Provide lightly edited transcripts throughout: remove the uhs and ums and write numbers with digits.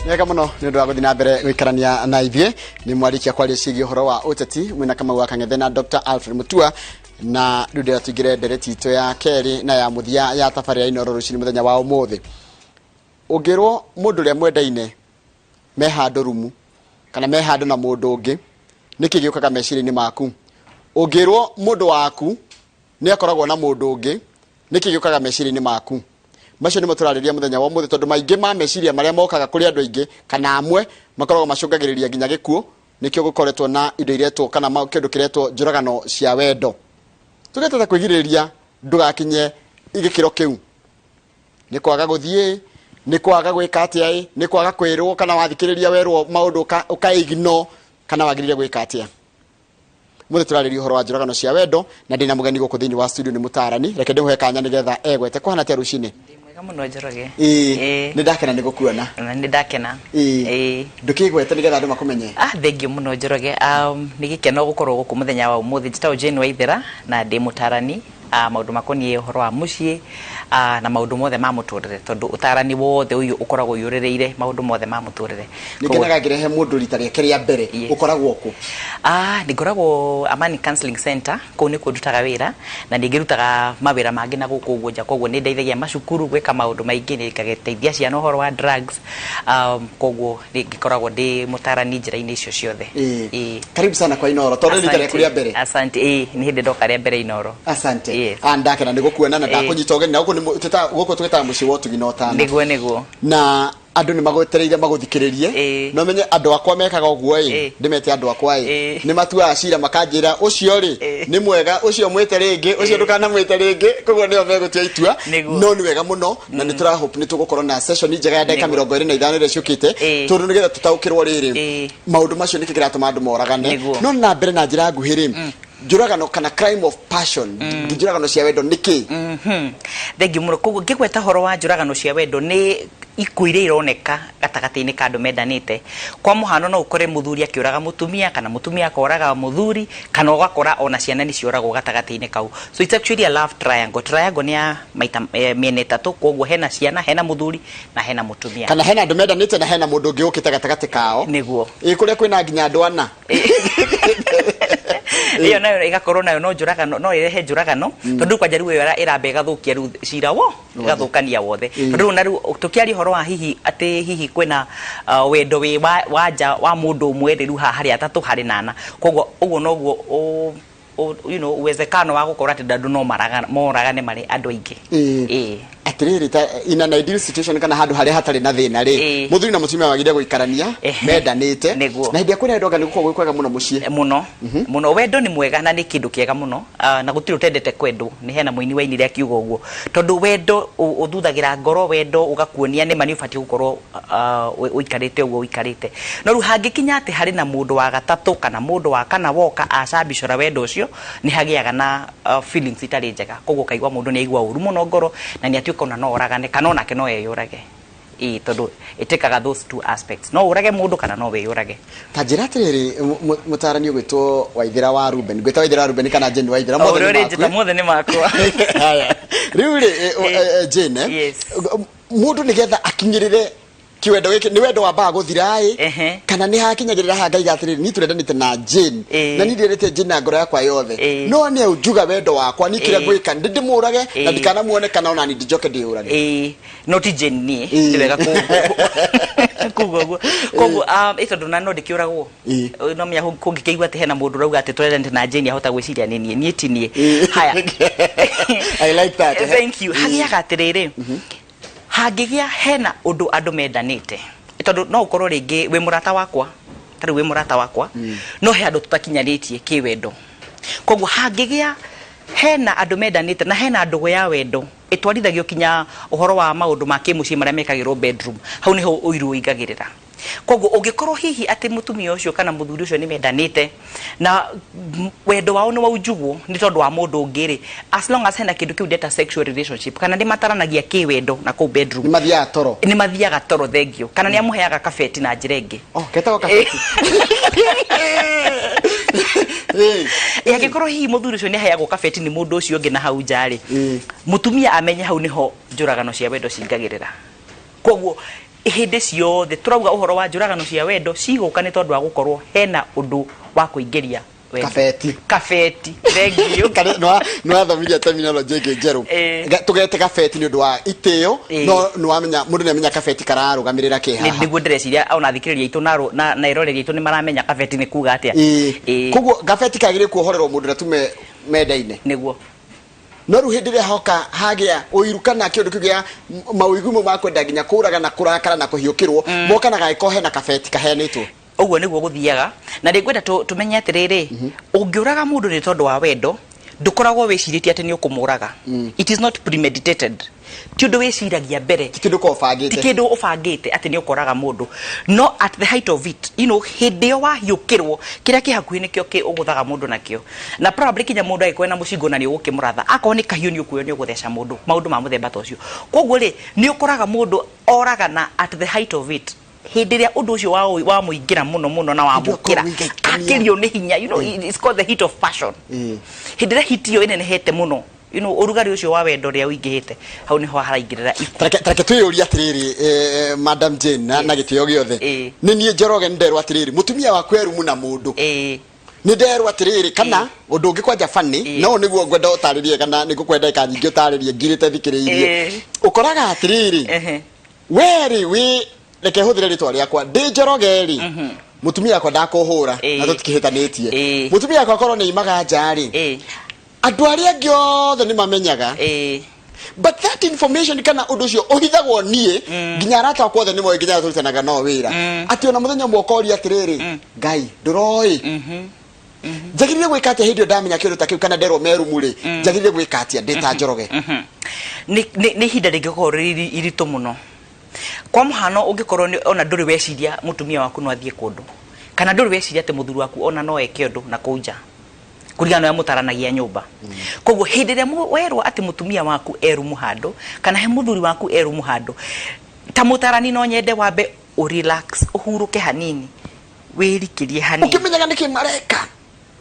Wega muno nĩ ũndũ wa gũthiĩ na mbere gũikarania na ithuĩ. Nĩ mwarĩkia kwaria ciĩgiĩ ũhoro wa ũteti mwĩna Kamau wa Kang'ethe na Dr. Alfred Mutua, na rĩu ndĩra tũingĩre ndereti itũ ya kerĩ na ya mũthia ya tabarĩra Inooro rũcinĩ mũthenya wa ũmũthĩ. Ũngĩrwo mũndũ ũrĩa mwendaine me handũ rumu kana me handũ na mũndũ ũngĩ, nĩkĩ gĩũkaga meciria-inĩ maku? Ũngĩrwo mũndũ waku nĩ akoragwo na mũndũ ũngĩ, nĩkĩ gĩũkaga meciria-inĩ maku? Macio nĩmo tũrarĩria mũthenya wa ũmũthĩ, tondũ maingĩ ma meciria marĩa mokaga kũrĩ andũ aingĩ kana amwe makoragwo macũngagĩrĩria nginya gĩkuũ. Nĩkĩo gũkoretwo na indo iretwo kana kĩndũ kĩretwo njũragano cia wendo. Tũgetete kwĩgirĩrĩria ndũgakinye gĩkĩro kĩu. Nĩ kwaga gũthiĩ, nĩ kwaga gwĩka atĩa ĩ, nĩ kwaga kwĩrwo, kana wathikĩrĩria werwo maũndũ ũka ignore, kana wagĩrĩire gwĩka atĩa? Mũthĩ tũrarĩria ũhoro wa njũragano cia wendo na ndĩna mũgeni gũkũ thĩinĩ wa studio, nĩ mũtaarani. Reke ndĩmũhe kanya nĩgetha egwete. Kũhana atĩa rũcinĩ? Ndĩ mwega mũno, Njoroge. Ĩĩ, nĩ ndakena nĩ gũkuona. Na nĩ ndakena. Ĩĩ, ndũkĩgwete nĩgetha andũ makũmenye. Ah, thengiũ mũno, Njoroge. Nĩ gĩkeno gũkorwo gũkũ mũthenya wa ũmũthĩ. Njĩtagwo Jane Waithera na ndĩ mũtarani maũndũ makoniĩ ũhoro wa mũciĩ na maũndũ mothe ma mũtũrĩre, tondũ ũtarani wothe ũyũ ũkoragwo ũiyũrĩrĩire maũndũ mothe ma mũtũrĩre. Nĩ ngenaga ngĩrehe mũndũ rita rĩake rĩa mbere. Ũkoragwo kũ? Ah, ngoragwo Amani Counseling Center, kũu nĩkuo ndutaga wĩra, na ningĩ ndutaga mawĩra mangĩ na gũkũ ũguo nja, koguo nĩ ndeithagia macukuru gwĩka maũndũ maingĩ, nĩ ngateithia ciana ũhoro wa drugs, koguo nĩ ngĩkoragwo ndĩ mũtarani njĩra-inĩ icio ciothe. Ĩĩ. Karibu sana kwa Inooro, tondũ nĩ rita rĩaku rĩa mbere. Asante. Ĩĩ, nĩ hĩndĩ ndoka rĩa mbere Inooro. Asante. Yes. Ah, ndakena nĩ gũkuona na ndakũnyita ũgeni, na gũkũ nĩ gũkũ twĩtaga mũciĩ wa ũtugi na ũtana. Nĩguo. Na andũ nĩ magwetereire magũthikĩrĩrie. No menye andũ akwa mekaga ũguo ĩ, ndĩmete andũ akwa ĩ, nĩ matuaga cira makanjĩra ũcio rĩ nĩ mwega, ũcio mwĩte rĩngĩ, ũcio ndũkanamwĩte rĩngĩ, koguo nĩo megũtua itua. No nĩ wega mũno na nĩ tũra hope nĩ tũgũkorwo na session njega ya ndagĩka 25 ĩrĩa ciũkĩte, tondũ nĩgetha tũtaũkĩrwo rĩrĩ maũndũ macio nĩkĩ kĩratũma andũ moragane. No na mbere na njĩra nguhĩ rĩ, njũragano kana crime of passion, njũragano cia wendo nĩ kĩ? Thengiũ mũno. Koguo ngĩgweta ũhoro wa njũragano cia wendo, nĩ ikuũ iria ironeka gatagatĩ-inĩ ka andũ mendanĩte. Kwa mũhano, no ũkore mũthuri akĩũraga mũtumia, kana mũtumia akoraga mũthuri, kana ũgakora ona ciana nĩ cioragwo gatagatĩ-inĩ kau. So it's actually a love triangle. Triangle nĩ ya maita mĩena ĩtatũ, koguo hena ciana, hena mũthuri na hena mũtumia. Kana hena andũ mendanĩte na hena mũndũ ũngĩ ũkĩte gatagatĩ kao. Nĩguo. Ĩ, kũrĩa kwĩna nginya andũ ana. Ĩyo nayo ĩgakorwo nayo no njũragano, no ĩrehe njũragano, tondũ rĩu kwanja rĩu ĩyo ĩramba ĩgathũkia rĩu cira wo, ĩgathũkania wothe, tondũ rĩu na rĩu tũkĩaria ũhoro wa hihi atĩ hihi kwĩna wendo wĩ wa nja wa mũndũ ũmwe rĩ, rĩu haha harĩ atatũ, harĩ na ana, koguo ũguo noguo uwezekano wa gũkorwo atĩ andũ no moragane marĩ andũ aingĩ. Ĩĩ. Atirĩrĩ, ta in an ideal situation kana handũ harĩa hatarĩ na thĩna rĩ, mũthuri na mũtumia wagĩrĩire gũikarania mendanĩte. Na hĩndĩ ĩrĩa kwĩna wendo anga nĩ gũkoragwo gwĩ kwega mũno mũciĩ. Mũno mũno. Wendo nĩ mwega na nĩ kĩndũ kĩega mũno. Ah, na gũtirĩ ũtendete kwendwo. Nĩ hena mũini wainire akiuga ũguo, tondũ wendo ũthuthagĩra ngoro, wendo ũgakuonia nĩma nĩ ũbatiĩ gũkorwo ũikarĩte ũguo ũikarĩte. No rĩu hangĩkinya atĩ harĩ na mũndũ wa gatatũ kana mũndũ wa kana woka acambicũra wendo ũcio, nĩ hagĩaga na feelings itarĩ njega, koguo ũkaigua mũndũ nĩ aigua ũru mũno ngoro na nĩ atuĩka ona no oragane kana onake no eyũrage. Ĩĩ, tondũ ĩtĩkaga those two aspects, no ũrage mũndũ kana no wĩyũrage. Ta njĩra atĩrĩrĩ, mũtarani ũgwĩtwo Waithĩra wa Ruben, ngwĩta Waithĩra wa Ruben kana Jane Waithĩra? O mothe ũrĩa nĩ ũrĩnjĩta maku. Mothe nĩ makwa. Haya. Rĩu rĩ, Jane, mũndũ nĩgetha akinyĩrĩre kĩwendo gĩkĩ, nĩ wendo wambaga gũthira ĩ, kana nĩ hakinyagĩrĩra haha ngaiga atĩrĩrĩ, niĩ tũrendanĩte na Jane, na niĩ ndĩrendete Jane na ngoro yakwa yothe, no nĩ njuga wendo wakwa niĩ kĩrĩa ngwĩka ndĩ ndĩmũrage na ndikanamuone kana ona niĩ ndĩnjoke ndĩyũrage? Ĩĩ, no ti Jane niĩ. Nĩ wega kuga ũguo. Koguo ĩ tondũ na no ndĩkĩũragwo. No menya kũngĩkĩigua atĩ hena mũndũ ũrauga atĩ tũrendanĩte na Jane, ahota gwĩciria nĩ niĩ, niĩ ti niĩ. Haya. I like that. Thank you. Hagĩaga atĩrĩrĩ, hangĩgĩa hena ũndũ andũ mendanĩte, tondũ no ũkorwo rĩngĩ wĩ mũrata wakwa, ta rĩu wĩ mũrata wakwa, no he handũ tũtakinyanĩtie kĩwendo. Koguo hangĩgĩa hena andũ mendanĩte na hena ndũgũ ya wendo ĩtwarithagio kinya ũhoro wa maũndũ ma kĩmũciĩ marĩa mekagĩrwo bedroom, hau nĩho ũiru ũingagĩrĩra. Koguo ũngĩkorwo hihi atĩ mũtumia ũcio kana mũthuri ũcio nĩ mendanĩte na wendo wao nĩ waunjugwo nĩ tondũ wa mũndũ ũngĩ rĩ, as long as hena kĩndũ kĩu ndeta sexual relationship, kana nĩ mataranagia kĩwendo na kũu bedroom. Nĩ mathiaga toro. Nĩ mathiaga toro, thengiũ, kana nĩ amũheaga kabeti na njĩra ĩngĩ. Oh, ketagwo kabeti. Ĩ, angĩkorwo hihi mũthuri ũcio nĩ aheagwo kabeti nĩ mũndũ ũcio ũngĩ na hau nja rĩ, mũtumia amenye hau nĩho njũragano cia wendo cingagĩrĩra. Koguo Hĩndĩ ciothe tũrauga ũhoro wa njũragano cia wendo cigũka nĩ tondũ wa gũkorwo hena ũndũ wa kũingĩria wendo. Kabeti. Kabeti, thengiũ. Kana nĩwathomithia terminology ĩngĩ njerũ. Tũgete kabeti nĩ ũndũ wa itĩo. No nĩwamenya mũndũ nĩamenya kabeti kararũgamĩrĩra kĩ haha. Nĩguo ndĩreciria ona athikĩrĩria aitũ na eroreri aitũ nĩ maramenya kabeti nĩ kuga atĩa. Koguo kabeti kagĩrĩire kuohorerwo mũndũ na tume mendaine. Nĩguo. No rĩu hĩndĩ ĩrĩa hoka hagĩa ũiru kana kĩũndũ kĩu gĩa mawĩigwi mau ma kwenda nginya kũraga na kũrakara na kũhiũkĩrwo, moka na gagĩkorwo hena kabeti kaheanĩtwo. Ũguo nĩguo gũthiaga. Na nĩ ngwenda tũmenye atĩrĩrĩ, ũngĩũraga mũndũ nĩ tondũ wa wendo, ndũkoragwo wĩcirĩtie atĩ nĩ ũkũmũraga. It is not premeditated. Ti ũndũ wĩciragia mbere. Ti kĩndũ ũkoragwo ũbangĩte. Ti kĩndũ ũbangĩte atĩ nĩ ũkoraga mũndũ. No at the height of it, hĩndĩ ĩyo wahiũkĩrwo, kĩrĩa kĩ hakuhĩ nĩkĩo ũgũthaga mũndũ nakĩo. Na probably kinya mũndũ angĩkorwo ena mũcingo na nĩ ũgũkĩmũratha, akorwo nĩ kahiũ nĩ ũkuoya nĩ ũgũtheca mũndũ, maũndũ ma mũthemba ta ũcio. Koguo rĩ, nĩ ũkoraga mũndũ oragana at the height of it. Hĩndĩ ĩrĩa ũndũ ũcio wamũingĩra mũno mũno na Hĩndĩ ĩyo wamũkĩra, akorwo wĩgaikania. akĩrio nĩ hinya, it's called the heat of passion. Hĩndĩ ĩrĩa heat ĩyo ĩnenehete mũno, ũrugarĩ ũcio wa wendo ũrĩa ũingĩhĩte, hau nĩho haraingĩrĩra ikuũ. Tareke twĩyũrie atĩrĩrĩ, Madam Jane, na gĩtĩo gĩothe. Nĩ niĩ Njoroge nĩnderwo atĩrĩrĩ, mũtumia waku e rumu na mũndũ. Nĩ nderwo atĩrĩrĩ, kana ũndũ ũngĩ kwanja funny, no nĩguo ngwenda ũtarĩrie, kana nĩ ngũkwenda ndagĩka nyingĩ ũtarĩrie ngirĩte thikĩrĩirie. Ũkoraga atĩrĩrĩ, we rĩ, wĩ reke hũthĩre rĩtwa rĩakwa, ndĩ Njoroge rĩ, mũtumia wakwa ndakũhũra na tũtikĩhĩtanĩtie. Mũtumia wakwa akorwo nĩ aimaga nja rĩ, andũ arĩa angĩ othe nĩ mamenyaga. But that information kana ũndũ ũcio ũhithagwo niĩ, nginya arata akwa othe nĩ moĩ, nginya arĩa tũrutanaga nao wĩra, atĩ ona mũthenya ũmwe ũkoria atĩrĩrĩ, Ngai ndũroĩ njagĩrĩire gwĩka atĩa hĩndĩ ĩyo ndamenya kĩũndũ ta kĩu kana nderwo merumu rĩ, njagĩrĩire gwĩka atĩa ndĩ ta Njoroge? Nĩ ihinda rĩngĩkorwo rĩrĩ iritũ mũno. Kwa mũhano, ũngĩkorwo ona ndũrĩ weciria mũtumia waku no athiĩ kũndũ, kana ndũrĩ weciria atĩ mũthuri waku ona no eke ũndũ na kũu nja, kũringana na ũrĩa mũtaranagia nyũmba. Koguo hĩndĩ ĩrĩa werwo atĩ mũtumia waku e rumu handũ, kana he mũthuri waku e rumu handũ, ta mũtarani no nyende wambe ũ relax, ũhurũke hanini, wĩrikĩrie hanini. Ũkĩmenyaga nĩkĩ mareka.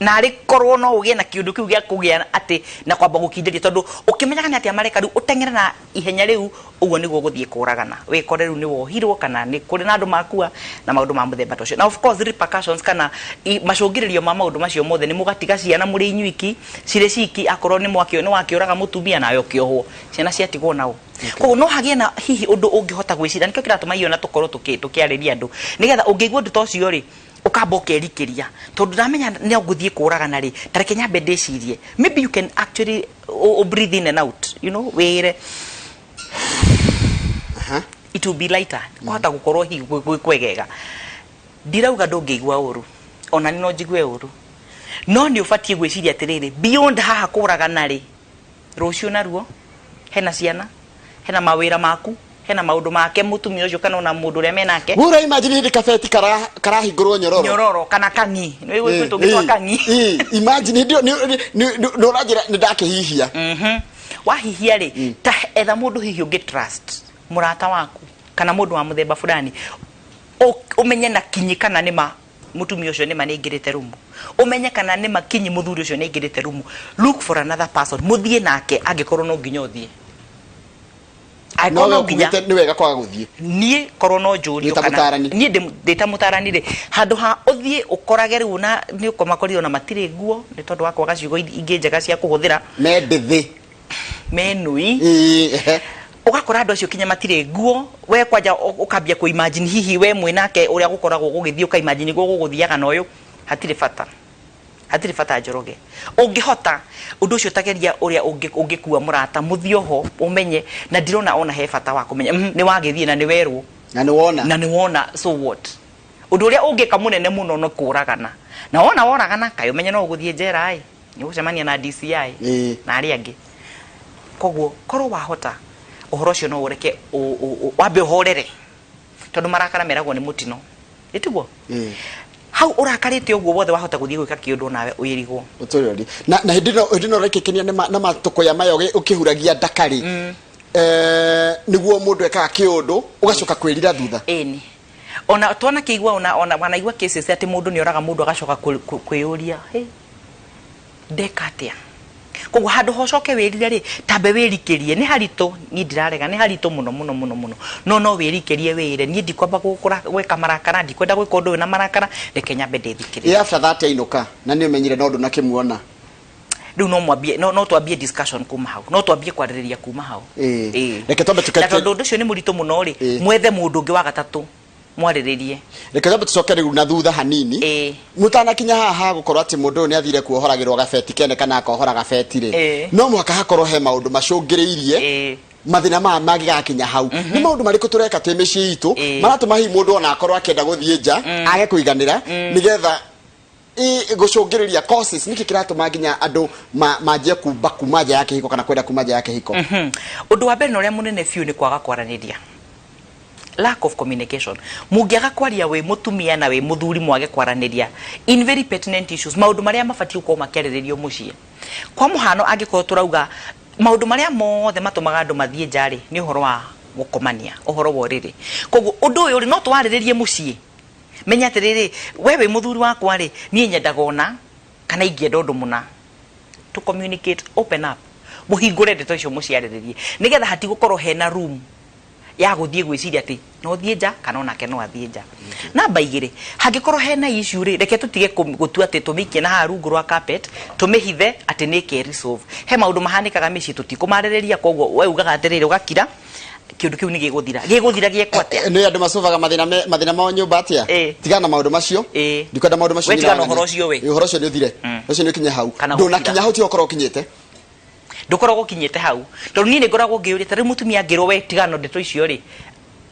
Na arĩ korwo no ũgĩe na kĩũndũ kĩu gĩa kũgĩa atĩ na kwamba gũkindĩria, tondũ ũkĩmenyaga nĩ atĩa mareka, rĩu ũteng'ere na ihenya rĩu, ũguo nĩguo ũgũthiĩ kũragana, wĩkore rĩu nĩ wohirwo kana nĩ kũrĩ na andũ makua na maũndũ ma mũthemba ta ũcio. Na of course repercussions kana macũngĩrĩrio ma maũndũ macio mothe nĩ mũgatiga ciana mũrĩ inyuiki cirĩ ciki, akorwo nĩ wakĩũraga mũtumia nawe ũkĩohwo, ciana ciatigwo nao. Koguo no hagĩe na hihi ũndũ ũngĩhota gwĩciria, nĩkĩo kĩratũma hihi ona tũkorwo tũkĩarĩria andũ, nĩgetha ũngĩigua ũndũ ta ũcio rĩ, ũkamba ũkerikĩria, tondũ ndamenya no ngũthiĩ kũragana rĩ, ta reke nyambe ndĩcirie. Maybe you can actually breathe in and out, wĩre it will be lighter, kwahota gũkorwo hihi gwĩ kwegega. Ndirauga ndũngĩigua ũru, ona niĩ no njigue ũru, no nĩ ũbatiĩ gwĩciria atĩrĩrĩ, beyond haha kũragana rĩ, rũciũ naruo hena ciana, hena mawĩra maku, hena maũndũ make mũtumia ũcio kana ona mũndũ ũrĩa menake. Wewe ũra imagine hĩndĩ kabeti karahingũrwo nyororo. Nyororo kana kang'i, nĩ gwĩ tũngĩ twa kang'i. Imagine hĩndĩ ĩyo nĩ ũranjĩra nĩ ndakĩhihia. Wahihia rĩ, ta etha mũndũ hihi ũngĩ trust, mũrata waku kana mũndũ wa mũthemba fulani, ũmenye na kinyi kana nĩ ma mũtumia ũcio nĩma nĩaingĩrĩte rumu, ũmenye kana nĩma kinyi mũthuri ũcio nĩaingĩrĩte rumu. Look for another person, mũthiĩ nake angĩkorwo no nginya ũthiĩ. Angĩkorwo No no nginya ũkugĩte nĩ wega kwaga gũthiĩ. Niĩ korwo no njũrio Wĩ ta kana mũtarani. Niĩ ndĩ ta mũtarani rĩ, handũ ha ũthiĩ ũkorage rĩu na nĩ ũkomakorire ona matirĩ nguo nĩ tondũ wa kwaga ciugo ingĩ njega cia kũhũthĩra. Me ndĩthĩ. Menui. Ĩĩ, ehe. Ũgakora andũ acio kinya matirĩ nguo, we kwanja ũkambia kũ imagine hihi we mwĩ nake ũrĩa gũkoragwo gũgĩthiĩ, ũka imagine nĩguo gũgũthiaga na ũyũ, hatirĩ bata. Hatirĩ bata Njoroge. Ũngĩhota ũndũ ũcio tageria ũrĩa ũngĩkua mũrata mũthiĩ oho ũmenye, na ndirona ona he bata wa kũmenya, nĩ wagĩthiĩ na nĩ werwo. Na nĩ wona. Na nĩ wona, so what? Ũndũ ũrĩa ũngĩka mũnene mũno nĩ kũragana. Na wona woragana, kaĩ ũmenye no ũgũthiĩ njera ĩ, nĩ ũgũcemania na DCI na arĩa angĩ. Koguo korwo wahota ũhoro ũcio no ũreke wambe ũhorere, tondũ marakara meragwo nĩ mũtino. Ĩ tiguo? Hau ũrakarĩte ũguo wothe wahota gũthiĩ gwĩka kĩũndũ nawe wĩrigwo. Ũtũrĩri. Na hĩndĩ ĩno ũrekĩkenia na matũkũya maya ũkĩhuragia ndaka rĩ, nĩguo mũndũ ekaga kĩũndũ ũgacoka kwĩrira thutha. Ĩni. Ona twanakĩigua ona wanaigua cases atĩ mũndũ nĩ oraga mũndũ agacoka kwĩyũria, hey, ndeka atĩa? Koguo handũ ha ũcoke wĩrire rĩ, tambe wĩrikĩrie. Nĩ haritũ, niĩ ndirarega, nĩ haritũ mũno mũno mũno mũno, no no wĩrikĩrie wĩĩre, niĩ ndikwamba gwĩka marakara, ndikwenda gwĩka ũndũ ũyũ na marakara, reke nyambe ndĩthikĩrĩrie. Ĩ after that ainũka na nĩ ũmenyire no ndũnakĩmuona? Rĩu no mwambie, no twambie discussion kuma hau, no twambie kwarĩrĩria kuma hau. Ĩĩ. Reke twambe Na tondũ ũndũ ũcio nĩ mũritũ mũno rĩ, mwethe mũndũ ũngĩ wa gatatũ mwarĩrĩrie. Reke twambe tũcoke rĩu na thutha hanini. Mũtanakinya haha ha gũkorwo atĩ mũndũ ũyũ nĩ athire kuohoragĩrwo gabeti kene kana akohora gabeti rĩ, no mũhaka hakorwo he maũndũ macũngĩrĩirie mathĩna maya mangĩgakinya hau. Nĩ maũndũ marĩkũ tũreka twĩ mĩciĩ itũ maratũma hihi mũndũ ona akorwo akĩenda gũthiĩ nja age kũiganĩra, nĩgetha gũcũngĩrĩria causes, nĩkĩ kĩratũma nginya andũ manjie kumba kuma nja ya kĩhiko kana kwenda kuma nja ya kĩhiko? Ũndũ wa mbere na ũrĩa mũnene biũ nĩ kwaga kwaranĩria, lack of communication. Mũngĩaga kwaria, wĩ mũtumia na wĩ mũthuri, mwage kwaranĩria in very pertinent issues, maũndũ marĩa mabatiĩ gũkorwo makĩarĩrĩrio mũciĩ. Kwa mũhano, angĩkorwo tũrauga maũndũ marĩa mothe matũmaga andũ mathiĩ nja rĩ, nĩ ũhoro wa gũkomania, ũhoro wa ũrĩrĩ, koguo ũndũ ũyũ rĩ, no tũwarĩrĩrie mũciĩ. Menya atĩrĩrĩ, we wĩ mũthuri wakwa rĩ, niĩ nyendaga ũna kana ingĩenda ũndũ mũna. To communicate, open up, mũhingũre ndeto icio, mũciarĩrĩrie, nĩgetha hatigũkorwo hena room ya gũthiĩ gwĩciria atĩ no thiĩ nja kana onake no athiĩ nja. Namba igĩrĩ, hangĩkorwo hena issue rĩ, reke tũtige gũtua atĩ tũmĩikie na haha rungu rwa carpet, tũmĩhithe atĩ nĩ ĩke resolve. He maũndũ mahanĩkaga mĩciĩ tũtikũmarĩrĩria, koguo we ugaga atĩrĩrĩ, ũgakira, kĩũndũ kĩu nĩ gĩgũthira. Gĩgũthira gĩekwo atĩa? Nĩ andũ macobaga mathĩna mathĩna mao nyũmba atĩa? Tigana na maũndũ macio. Ndikwenda maũndũ macio. We tigana na ũhoro ũcio we. Ĩ, ũhoro ũcio nĩ ũthire. Ũcio nĩ ũkinye hau. Kana ndũnakinya gũkira. Hau tiho ũkorwo ũkinyĩte. Ndũkoragwo ũkinyĩte hau, tondũ niĩ nĩ ngoragwo ngĩyũria, ta rĩu mũtumia angĩrwo we tigana na ndeto icio rĩ,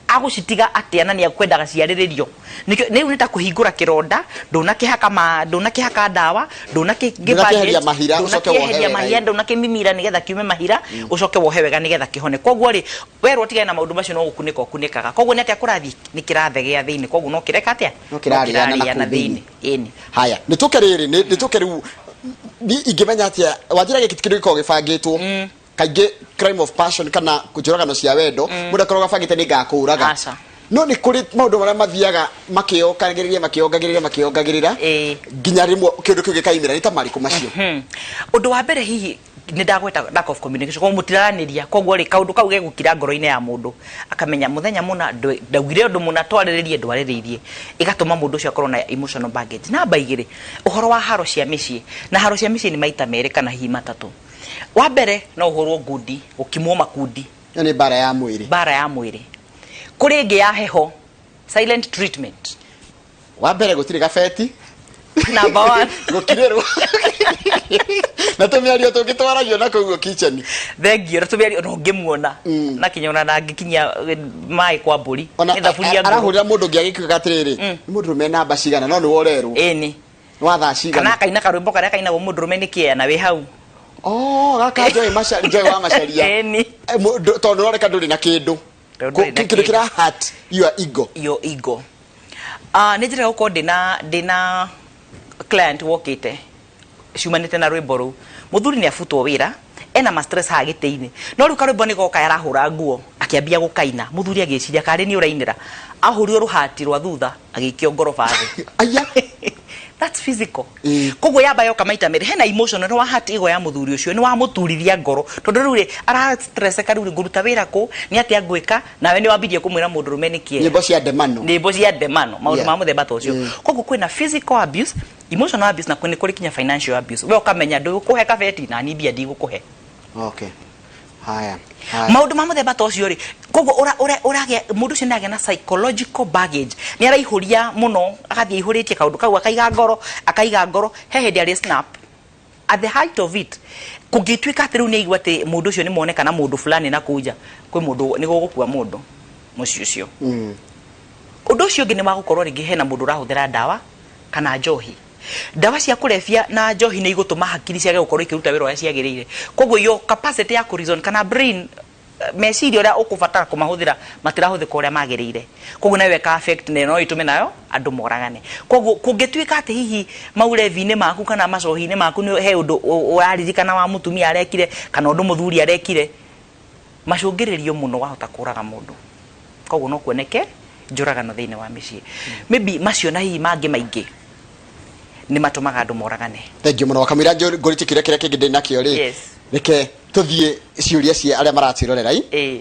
agũcitiga atĩa na nĩ akwendaga ciarĩrĩrio? Nĩkĩo rĩu nĩ ta kũhingũra kĩronda, ndũnakĩhaka ma ndũnakĩhaka ndawa, ndũnakĩ Ndũnakĩeheria mahira, ũcoke wohe ndũnakĩeheria wega. Mahira ndũnakĩmimira nĩgetha kiume mahira, ũcoke wohe wega nĩgetha kĩhone. Koguo rĩ, werwo ũtigane na maũndũ macio, no gũkunĩka ũkunĩkaga. Koguo nĩ atĩa kũrathiĩ? Nĩ kĩrathegea thĩinĩ, koguo no kĩreka atĩa? No kĩrarĩana na kĩrarĩana kũu thĩinĩ. Thĩinĩ, ĩni. Haya, nĩ tũke rĩrĩ, nĩ tũke rĩu. Ni ingĩmenya atĩa wanjĩra gĩkĩ ti kĩndũ gĩkoragwo gĩbangĩtwo? Kaingĩ crime of passion kana njũragano cia wendo, mũndũ akoragwo abangĩte nĩ ngakũraga. Aca. No nĩ kũrĩ maũndũ marĩa mathiaga makĩyongagĩrĩria, makĩyongagĩrĩra, makĩyongagĩrĩra nginya rĩmwe kĩndũ kĩu gĩkaimĩra. Nĩ ta marĩkũ macio? Ũndũ wa mbere, hihi nĩ ndagweta lack of communication, koguo mũtiraranĩria. Koguo rĩ, kaũndũ kau gegũkira ngoro-inĩ ya mũndũ, akamenya mũthenya mũna ndaugire ũndũ mũna, twarĩrĩrie, ndwarĩrĩirie, ĩgatũma mũndũ ũcio akorwo na emotional baggage. Namba igĩrĩ, ũhoro wa haro cia mĩciĩ. Na haro cia mĩciĩ nĩ maita merĩ kana hihi matatũ. Wa mbere, no ũhũrwo ngundi, gũkimwo makundi. Ĩyo nĩ mbara ya mwĩrĩ. Mbara ya mwĩrĩ. Kũrĩ ĩngĩ ya heho, silent treatment. Wa mbere, gũtirĩ gabeti. Number one. Gũkirĩrwo na tũmĩario tũngĩ twaragio na kũu kitchen. Thengio na tũmĩario na ũngĩmuona na kinya ona ndangĩkinyia maĩ kwa mbũri. Ona nĩ thaburia ngũrũ. Arahũrĩra mũndũ ũngĩ agĩkiuga atĩrĩrĩ, nĩ mũndũ rũme namba cigana, no nĩ worerwo. Ĩni. Nĩ wa thaa kana cigana. Akaina karwĩmbo karĩa kainagwo mũndũrũme nĩ kĩea na wĩ hau. Oh, gaka Joy Macharia, Joy wa Macharia. Ĩni. Tondũ ũroneka ndũrĩ na kĩndũ. Tondũ ndũrĩ na kĩndũ kĩndũ. kĩra hurt your ego. Your ego. Ah, nĩ njĩraga gũkorwo ndĩna client wokĩte ciumanĩte na rwĩmbo rũu. Mũthuri nĩ abutwo wĩra, ena ma stress haha gĩtĩ-inĩ, no rĩu karwĩmbo nĩ goka, arahũra nguo, akĩambia gũkaina. Mũthuri agĩciria karĩ nĩ ũrainĩra, ahũrirwo rũhati rwa thutha, agĩikio ngoroba thĩ. Aya. That's physical. Koguo yamba yoka maita merĩ, hena emotional, nĩ wa hurt ego ya mũthuri ũcio, nĩ wamũturithia ngoro, tondũ rĩu rĩ, ara stresseka, rĩu rĩ, ngũruta wĩra kũ, nĩ atĩa ngwĩka? Nawe nĩ wambirie kũmwĩra mũndũrũme nĩ kĩea. Nyĩmbo cia ndemano. Nyĩmbo cia ndemano, maũndũ ma mũthemba ta ũcio. Koguo kwĩna physical abuse, emotional abuse, na nĩ kũrĩ kinya financial abuse. We ũkamenya ndũgũkũhe kabeti na ni mbia ndigũkũhe. Okay, haya haya. Maũndũ ma mũthemba ta ũcio rĩ, koguo ũragĩa mũndũ ũcio nĩagĩa na psychological baggage, nĩ araihũria mũno, agathiĩ aihũrĩtie kaũndũ kau, akaiga ngoro, akaiga ngoro, he hĩndĩ arĩ snap at the height of it. Kũngĩtuĩka atĩ rĩu nĩ aigua atĩ mũndũ ũcio nĩ moneka na mũndũ fulani na kũu nja, kwĩ mũndũ nĩ gũgũkua mũndũ mũciĩ ũcio. Ũndũ ũcio ũngĩ nĩ wa gũkorwo rĩngĩ hena mũndũ ũrahũthĩra ndawa kana njohi. Ndawa cia kũrebia na njohi nĩ igũtũma hakiri ciage gũkorwo ikĩruta wĩra ũrĩa ciagĩrĩire. Koguo your capacity ya kũ reason kana brain, meciria ũrĩa ũkũbatara kũmahũthĩra matirahũthĩka ũrĩa magĩrĩire. Koguo nayo ĩka affect na no ĩtũme nayo andũ moragane. Koguo kũngĩtuĩka atĩ hihi maurebi-inĩ maku kana macohi-inĩ maku nĩ he ũndũ ũraririkana wa mũtumia arekire kana ũndũ mũthuri arekire, macũngĩrĩrio mũno wahota kũraga mũndũ. Koguo no kuoneke njũragano thĩinĩ wa mĩciĩ. Maybe macio na hihi mangĩ maingĩ. Nĩ matũmaga andũ moragane. Thengiũ mũno. Kamũira ngũrĩtie kĩũria kĩrĩa kĩngĩ ndĩ nakĩo rĩ, reke tũthiĩ ciũria cia arĩa maratwĩrorera i.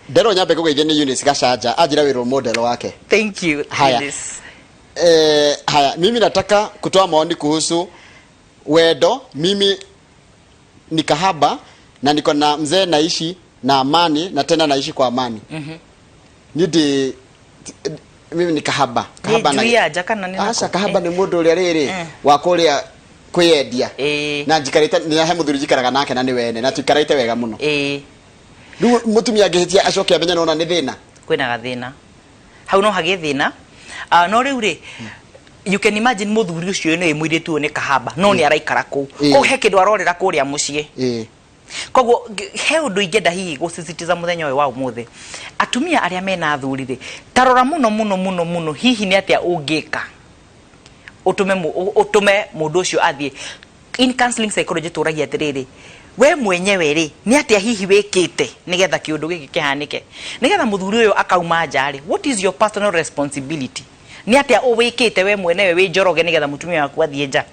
Nderwo nyambe ngũgeithie nĩ Eunice Gacanja, anjĩra wĩ role model wake. Thank you. Haya. Eunice. Haya, mimi nataka kutoa maoni kuhusu wendo. Mimi ni kahaba na niko na mzee, naishi na amani na tena naishi kwa amani. Niĩ ndĩ mimi ni kahaba. Kahaba Nĩ na njui ya nja kana nĩ aca nako? kahaba nĩ mũndũ ũrĩa rĩrĩ wa kũrĩa kwĩyendia. Na njikarĩte nĩ he mũthuri njikaraga nake na nĩ wene na tuikarĩte wega mũno. Rĩu mũtumia angĩhĩtia acoke amenye nona nĩ thĩna. Kwĩna gathĩna hau, no hagĩe thĩna. Ah, no rĩu rĩ, you can imagine mũthuri ũcio nĩ mũirĩtu ũyũ nĩ kahaba no nĩ araikara kũu. Koguo he kĩndũ arorĩra kũrĩa mũciĩ. Koguo he ũndũ ingĩenda hihi gũsisitiza mũthenya ũyũ wa ũmũthĩ: atumia arĩa mena athuri rĩ, ta rora mũno mũno mũno mũno, hihi nĩ atĩa ũngĩka ũtũme ũtũme mũndũ ũcio athiĩ. In counseling psychology tũragia atĩrĩrĩ, we mwenyewe rĩ, nĩ atĩa hihi wĩkĩte nĩgetha kĩũndũ gĩkĩ kĩhanĩke, nĩgetha mũthuri ũyũ akauma nja rĩ? What is your personal responsibility? Nĩ atĩa wĩkĩte we mwenyewe wĩ Njoroge nĩgetha mũtumia waku athiĩ nja,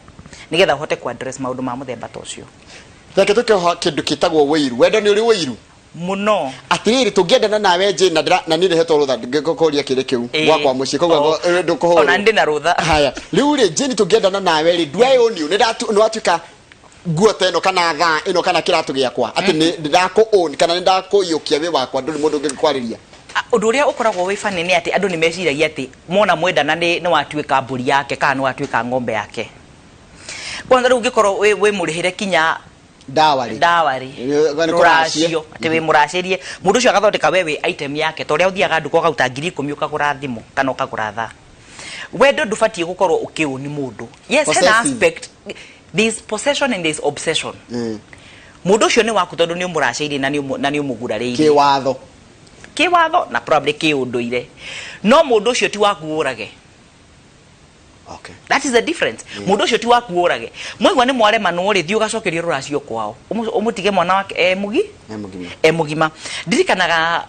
nĩgetha ũhote ku address maũndũ ma mũthemba ta ũcio? Reke tũkĩoha kĩndũ kĩtagwo wĩiru. Wendo nĩ ũrĩ wĩiru? Mũno. Atirĩrĩ, tũngĩendana nawe njĩ na ndĩra na niĩ ndĩhetwo rũtha ngĩkũria kĩrĩ kĩu gwakwa mũciĩ, koguo ndũkũhũrwo. Ona ndĩ na rũtha. Haya, rĩu rĩ, Jane, tũngĩendana nawe rĩ, do I own you? Nĩ watuĩka nguo ta ĩno kana thaa ĩno kana kĩratũ gĩakwa, atĩ nĩ ndakũ own kana nĩ ndakũiyũkia wĩ wakwa, ndũrĩ mũndũ ũngĩkwarĩria? Ah, ũndũ ũrĩa ũkoragwo wĩ funny nĩ atĩ andũ nĩ meciragia atĩ mona mwendana nĩ watuĩka mbũri yake kana nĩ watuĩka ng'ombe yake. Kwanza rĩu ũngĩkorwo wĩ mũrĩhĩre kinya ndawa rĩ, ndawa rĩ, nĩ kũracie. Rũracio, atĩ wĩ mũracĩrie mũndũ ũcio agathondeka we wĩ item yake, ta ũrĩa ũthiaga nduka ũkaruta 10,000 ũkagũra thimũ kana ũkagũra thaa. Wendo ndũbatiĩ gũkorwo ũkĩũni mũndũ. Yes, hena Possessive. aspect, there is possession and there is obsession. Mũndũ ũcio nĩ waku tondũ nĩ ũmũracĩirie na nĩ ũmũgurarĩirie. Kĩwatho. Kĩwatho na probably kĩũndũire, no mũndũ ũcio ti waku ũrage. That is the difference. Mũndũ ũcio ti waku ũrage. Mwaigua nĩ mwaremanwo rĩ, thiĩ ũgacokerio rũracio kwao. Ũmũtige mwana wake e mũgi E mũgima. E mũgima. Ndirikanaga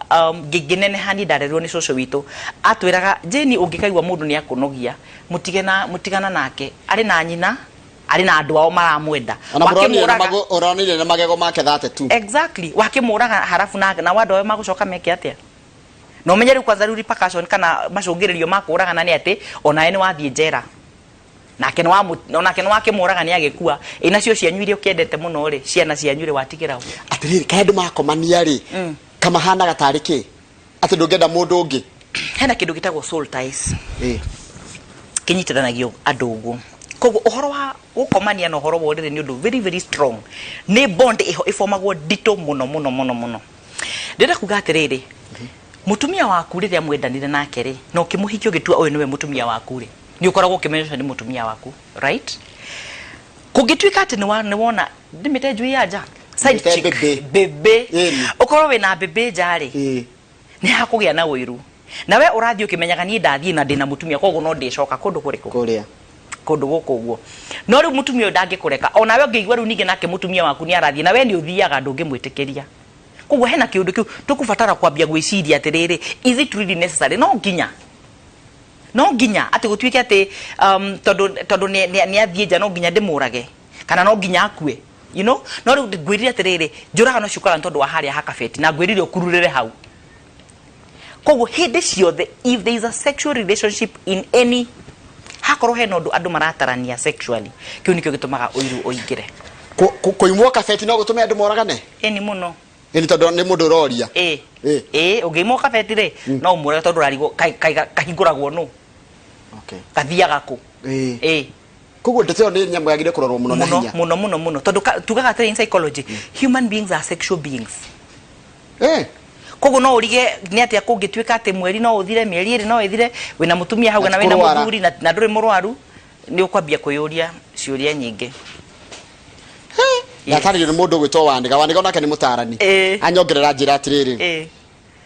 ngĩneneha niĩ ndarerirwo nĩ cũcũ witũ, atwĩraga, "Jane, ũngĩkaigua mũndũ nĩ akũnogia, mũtige na mũtigana nake, arĩ na nyina, arĩ na andũ ao maramwenda." Ona mũronire na Wakĩmũraga- ũronire na magego make 32. Exactly. Wakĩmũraga harabu na andũ ao magũcoka meke atĩa? Na ũmenye rĩu kwanza rĩu repercussion kana macũngĩrĩrio ma kũragana nĩ atĩ onawe nĩ wathiĩ njera, nake nĩ onake nĩ wakĩmũraga nĩ agĩkua. Ĩ nacio cianyu iria ũkĩendete mũno rĩ, ciana cianyu rĩ, watigĩra ũ? Atĩrĩrĩ, kaĩ andũ makomania rĩ, kamahanaga tarĩ kĩ atĩ ndũngĩenda mũndũ ũngĩ? Hena kĩndũ gĩtagwo soul ties, kĩnyitithanagio andũ ũguo. Koguo ũhoro wa gũkomania na ũhoro wa ũrĩrĩ nĩ ũndũ very very strong, nĩ bond ĩho ĩbomagwo nditũ mũno mũno mũno mũno. Ndĩrenda kuga atĩrĩrĩ, mũtumia waku rĩrĩa mwendanire nake rĩ, na ũkĩmũhikia ũgĩtua ũyũ nĩwe mũtumia waku rĩ, nĩ ũkoragwo ũkĩmenya ũcio nĩ mũtumia waku, right? Kũngĩtuĩka atĩ nĩ wona ndĩmĩte njui ya nja, side Mĩte chick, mbĩmbĩ. mbĩmbĩ, ũkorwo wĩna mbĩmbĩ nja rĩ, nĩ hakũgĩa na ũiru, na we ũrathiĩ ũkĩmenyaga niĩ ndathiĩ na ndĩna mũtumia, koguo no ndĩcoka kũndũ kũrĩkũ? Kũrĩa. Kũndũ gũkũ ũguo. No rĩu mũtumia ũyũ ndangĩkũreka. Onawe ũngĩigua rĩu ningĩ nake mũtumia waku nĩ arathiĩ na we nĩ ũthiaga, ndũngĩmwĩtĩkĩria. Koguo hena kĩũndũ kĩu tũkũbatara kwambia gwĩciria atĩrĩrĩ, is it really necessary? No nginya atĩ gũtuĩke atĩ tondũ nĩ athiĩ nja no nginya ndĩmũrage kana no nginya akue? No rĩu ngwĩrire atĩrĩrĩ, njũragano ciũkaga nĩ tondũ wa harĩa hakabeti, na ngwĩrire ũkururĩre hau. Koguo hĩndĩ ciothe, if there is a sexual relationship in any, hakorwo hena ũndũ andũ maratarania sexually, kĩu nĩkĩo gĩtũmaga ũiru ũingĩre. Kũimwo kabeti no gũtũme andũ moragane? Ĩni, mũno. Ĩni, tondũ nĩ mũndũ ũroria. Ĩ. Ĩ, ũngĩimwo kabeti rĩ, no ũmũrage, tondũ ũrarigwo kahingũragwo nũ, gathiaga kũ. Ĩ. Koguo ndeto ĩyo nĩ nyamũ yagĩrĩire kũrorwo mũno na Mũno. hinya. Mũno mũno mũno, tondũ tugaga atĩrĩ, in psychology, human beings are sexual beings. Koguo no ũrige nĩ atĩa kũngĩtuĩka atĩ mweri no ũthire, mĩeri 2 no ĩthire, wĩna mũtumia hau Na na ti wĩna kũrwara. mũthuri na ndũrĩ mũrwaru, nĩ ũkwambia kwĩyũria ciũria nyingĩ. Ndatarĩrio nĩ mũndũ ũgwĩtwo Wanĩga. Wanĩga onake nĩ mũtarani. Anyongerera njĩra atĩrĩrĩ,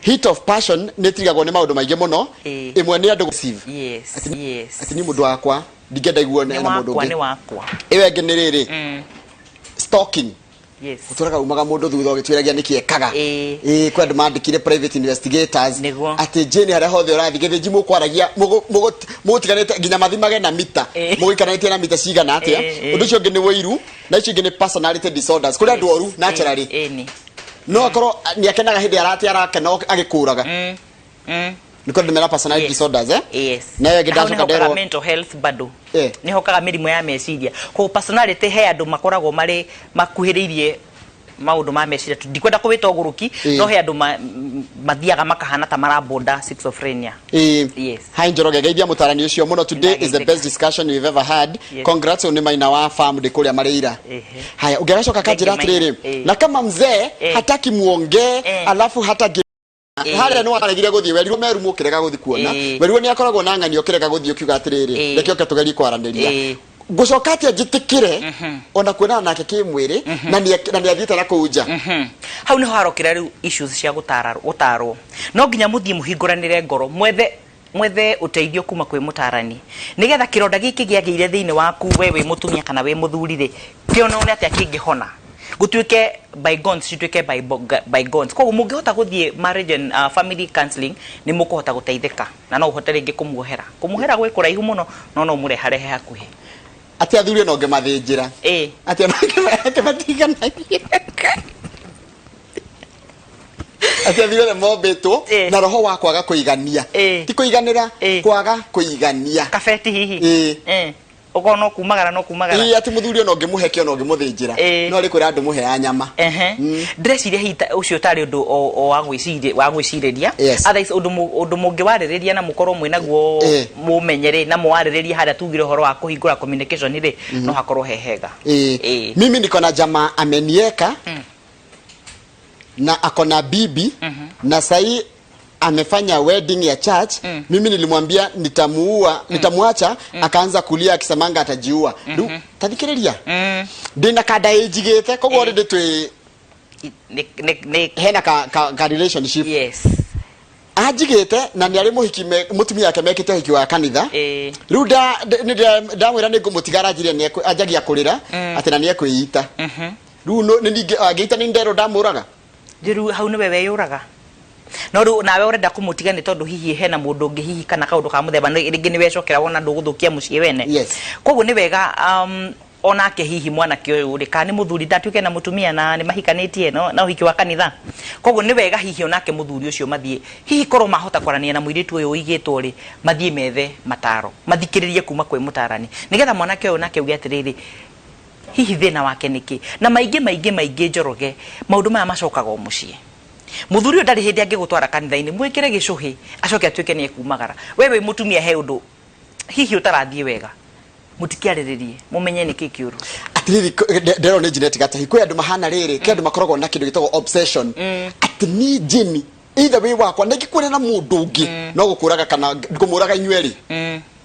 heat of passion nĩ ĩtirigagwo nĩ maũndũ maingĩ mũno. Ĩmwe nĩ andũ atĩ niĩ mũndũ wakwa ndingĩenda iguo Nĩ na mũndũ wakwa. ũngĩ. Nĩ wakwa. Ĩyo ĩngĩ nĩ rĩrĩ, stalking. Yes. Ũtũraga umaga mũndũ thutha ũgĩtuĩragia nĩkĩ ekaga. Ĩĩ. Ĩĩ, kwĩ andũ mandĩkire private investigators Nĩguo. atĩ Jane harĩa hothe ũrathiĩ gĩthĩnji mũkwaragia mũgũtiganĩte nginya mathimage na mita. Ĩĩ. Mũgũikaranĩtie na mita cigana atĩa. Ĩĩ, ĩĩ. Ũndũ ũcio ũngĩ nĩ ũiru na icio ingĩ nĩ personality disorders. Kũrĩ andũ oru naturally. Ĩĩ nĩ. No akorwo nĩ akenaga hĩndĩ arate arakena agĩkũraga. Nĩ kũrĩ andũ mena personality disorders, eh? Yes. Na ĩyo ĩngĩ Hau ndacoka nĩhokaga nderwo mental health bado. Eh. Nĩhokaga mĩrimũ ya meciria. Koguo personality he andũ makoragwo marĩ makuhĩrĩirie maũndũ ma meciria. Ndikwenda kũwĩta ũgũrũki, no he andũ mathiaga makahana ta marabonda schizophrenia. Yes. Hi Njoroge, geithia mũtarani ũcio mũno. Today is the Nĩndageithĩka. best discussion we've ever had. Yes. Congrats, nĩ maina wa farm ndĩ kũrĩa marĩira. Ehe. Haya, ũngĩgacoka kanjĩra Thank you, Maina. atĩrĩrĩ, Eh. na kama mzee hataki muongee, alafu hata harĩa nĩ waregire gũthiĩ, werirwo meru mũkĩrega gũthiĩ kuona, werirwo nĩ akoragwo na ng'ani ũkĩrega gũthiĩ ũkiuga atĩrĩrĩ, reke oke tũgerie kwaranĩria. Ngũcoka atĩa njĩtĩkĩre ona kuonana nake kĩmwĩrĩ na nĩ athiĩte na kũu nja? Hau niho harokĩra rĩu issues cia gũtarwo. No nginya mũthiĩ mũhingũranĩre ngoro, mwethe ũteithio kuma kwĩ mũtarani nĩgetha kĩronda gĩkĩ gĩagĩire thĩinĩ waku we wĩ mũtumia kana wĩ mũthuri rĩ, kĩonwo nĩ atĩa kĩngĩhona, gũtuĩke bygones cituĩke bygones. Koguo mũngĩhota gũthiĩ marriage and family counseling, nĩ mũkũhota gũteithĩka na no ũhote rĩngĩ kũmuohera. Kũmuohera gwĩ kũraihu mũno, no no mũreharehe hakuhĩ. Atĩ athuri ona ũngĩmathĩnjĩra atĩ ona ũngĩmatiganagia, atĩ athuri othe mombĩtwo na roho wa kwaga kũigania. Ti kũiganĩra, kwaga kũigania. Kabeti hihi. Ĩĩ. Ũkorwo no kumagara no kumagara. Ĩĩ, atĩ mũthuri ona ũngĩmũhe kĩ, ona ũngĩmũthĩnjĩra, no arĩ kwĩra ndũmũhe ya nyama. Ehe. Ndĩreciria hihi ũcio tarĩ ũndũ o wa gwĩcirĩria. Otherwise ũndũ mũngĩwarĩrĩria na mũkorwo mwĩ naguo, mũmenye rĩ na mũwarĩrĩrie harĩa tugire ũhoro wa kũhingũra communication rĩ, no hakorwo he hega. Ĩĩ. Mimi niko na jamaa amenieka na ako na bibi na sahi amefanya wedding ya church. Mimi nilimwambia nitamuua, nitamuacha, akaanza kulia akisemanga atajiua. Rĩu tathikĩrĩria, ndĩna kanda ĩnjigĩte, koguo already twĩ Nĩ hena ka relationship. Anjigĩte na nĩ arĩ mũhiki mũtumia wake mekĩte ũhiki wa kanitha. Rĩu ndamwĩra nĩ ngũmũtiga, aranjĩrire anjagia kũrĩra atĩ na nĩ ekwĩita. Rĩu nĩ ningĩ angĩita nĩ nderwo ndamũraga. Rĩu hau nĩwe weyũraga, no rĩu nawe ũrenda kũmũtiga nĩ tondũ hihi hena mũndũ ũngĩ hihi kana kaũndũ ka mũthemba rĩngĩ nĩ wecokera wona ndũgũthũkia mũciĩ wene. Koguo nĩ wega onake hihi mwanake ũyũ rĩ, kana nĩ mũthuri ndatuĩke na mũtumia na nĩ mahikanĩtie no, na ũhiki wa kanitha, koguo nĩ wega hihi onake mũthuri ũcio mathiĩ, hihi korwo mahota kwaranĩria na mũirĩtu ũyũ ũigĩtwo rĩ, mathiĩ methe mataro, mathikĩrĩrie kuma kwĩ mũtarani nĩgetha mwanake ũyũ nake auge atĩrĩrĩ, hihi thĩna wake nĩkĩ. Na maingĩ maingĩ maingĩ, Njoroge, maũndũ maya macokaga o mũciĩ. Mũthuri ũyũ ndarĩ hĩndĩ angĩgũtwara kanitha-inĩ mwĩkĩre gĩcũhĩ acoke atuĩke nĩ ekumagara. We wĩ mũtumia he ũndũ hihi ũtarathiĩ wega, mũtikĩarĩrĩrie mũmenye nĩkĩ kĩũru. Atiriri, nderwo nĩ genetic atĩ kwĩ andũ mahana rĩrĩ, kwĩ andũ makoragwo na kĩndũ gĩtagwo obsession, atĩ ni Jimmy either wĩ wakwa na ingĩkuona na mũndũ ũngĩ no gũkũraga kana ngũmũraga inyuerĩ.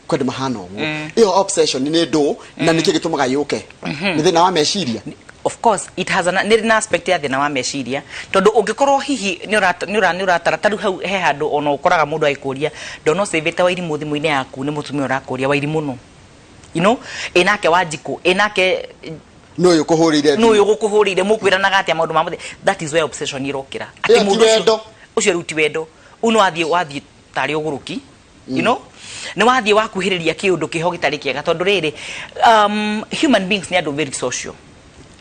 Kwĩ andũ mahana ũguo. Ĩyo obsession nĩ ndũ na nĩkĩ gĩtũmaga yũke? Nĩ thĩna wa meciria? Of course it has an, nĩ na aspect ya thĩna wa meciria, tondũ ũngĩkorwo hihi nĩ ũratara ta rĩu hau he handũ ona ũkoraga mũndũ agĩkũria, ndona ũcĩvĩte Wairimũ thimũ-inĩ yaku, nĩ mũtumia ũrakũria Wairimũ nũ, ĩ nake Wanjikũ, ĩ nake Nũ ũyũ kũhũrĩire? Nũ ũyũ gũkũhũrĩire? Mũkwĩranaga atĩa maũndũ ma mũthĩ? That is where obsession ĩrokĩra. Ĩyo ti Mũndũ ũcio- wendo. Ũcio rĩu ti wendo, ũyũ nĩ wathiĩ tarĩ ũgũrũki, nĩ wathiĩ wakuhĩrĩria kĩũndũ kĩho gĩtarĩ kĩega, tondũ rĩrĩ, human beings nĩ andũ very social,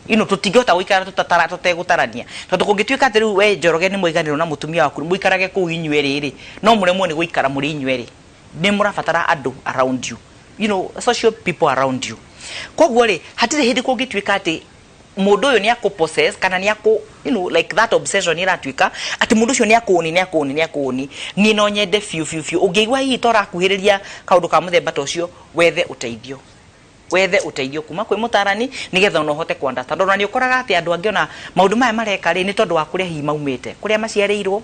tũtingĩhota gũikara tũtegũtarania, tondũ kũngĩtuĩka atĩ rĩu we Njoroge nĩ mũiganĩrwo na mũtumia waku mũikarage kũu inyuerĩ rĩ, no mũremwo nĩ gũikara mũrĩ inyuerĩ. Nĩ mũrabatara andũ around you, social people around you. Koguo rĩ, hatirĩ hĩndĩ kũngĩtuĩka atĩ mũndũ ũyũ nĩ akũ possess kana nĩ akũ like that obsession ĩratuĩka atĩ mũndũ ũcio nĩ akũni nĩ akũni nĩ akũni. Niĩ no nyende biũ biũ biũ, ũngĩigua hihi ta ũrakuhĩrĩria kaũndũ ka mũthemba ta ũcio, wethe ũteithio kuma kwĩ mũtarani nĩgetha ona ũhote kwanda, tondũ ona nĩ ũkoraga atĩ andũ angĩ ona maũndũ maya mareka rĩ, nĩ tondũ wa kũrĩa hihi maumĩte, kũrĩa maciarĩirwo,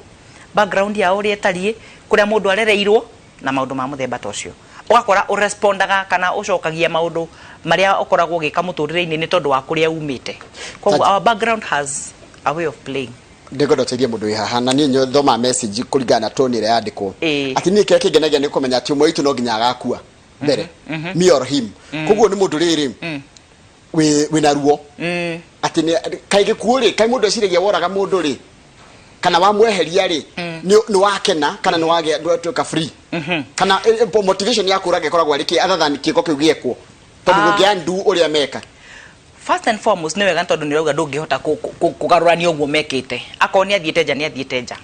background yao ũrĩa ĩtariĩ, kũrĩa mũndũ arereirwo na maũndũ ma mũthemba ta ũcio. Ũgakora ũrespondaga kana ũcokagia maũndũ marĩa ũkoragwo ũgĩka mũtũrĩre-inĩ nĩ tondũ wa kũrĩa umĩte. Koguo our background has a way of playing. Ndĩngwenda ũteithie mũndũ wĩ haha na niĩ thoma message kũringana na tone ĩrĩa yandĩkwo, atĩ niĩ kĩrĩa kĩngenagia nĩ kũmenya atĩ ũmwe witũ no nginya agakua mbere, me or him. Koguo nĩ mũndũ rĩrĩ. Wĩ na ruo atĩ kaĩ gĩkuũ rĩ, kaĩ mũndũ eciragia woraga mũndũ rĩ kana wamweheria rĩ nĩ wakena kana nĩ wagĩa ndwatuĩka free, kana motivation ya kũraga ĩkoragwo arĩ kĩ other than kĩko kĩu gĩekwo, tondũ ndũngĩ undo ũrĩa meka? First and foremost, nĩ wega tondũ nĩ ũrauga ndũngĩhota kũgarũrania ũguo mekĩte. Akorwo nĩ athiĩte nja, nĩ athiĩte nja,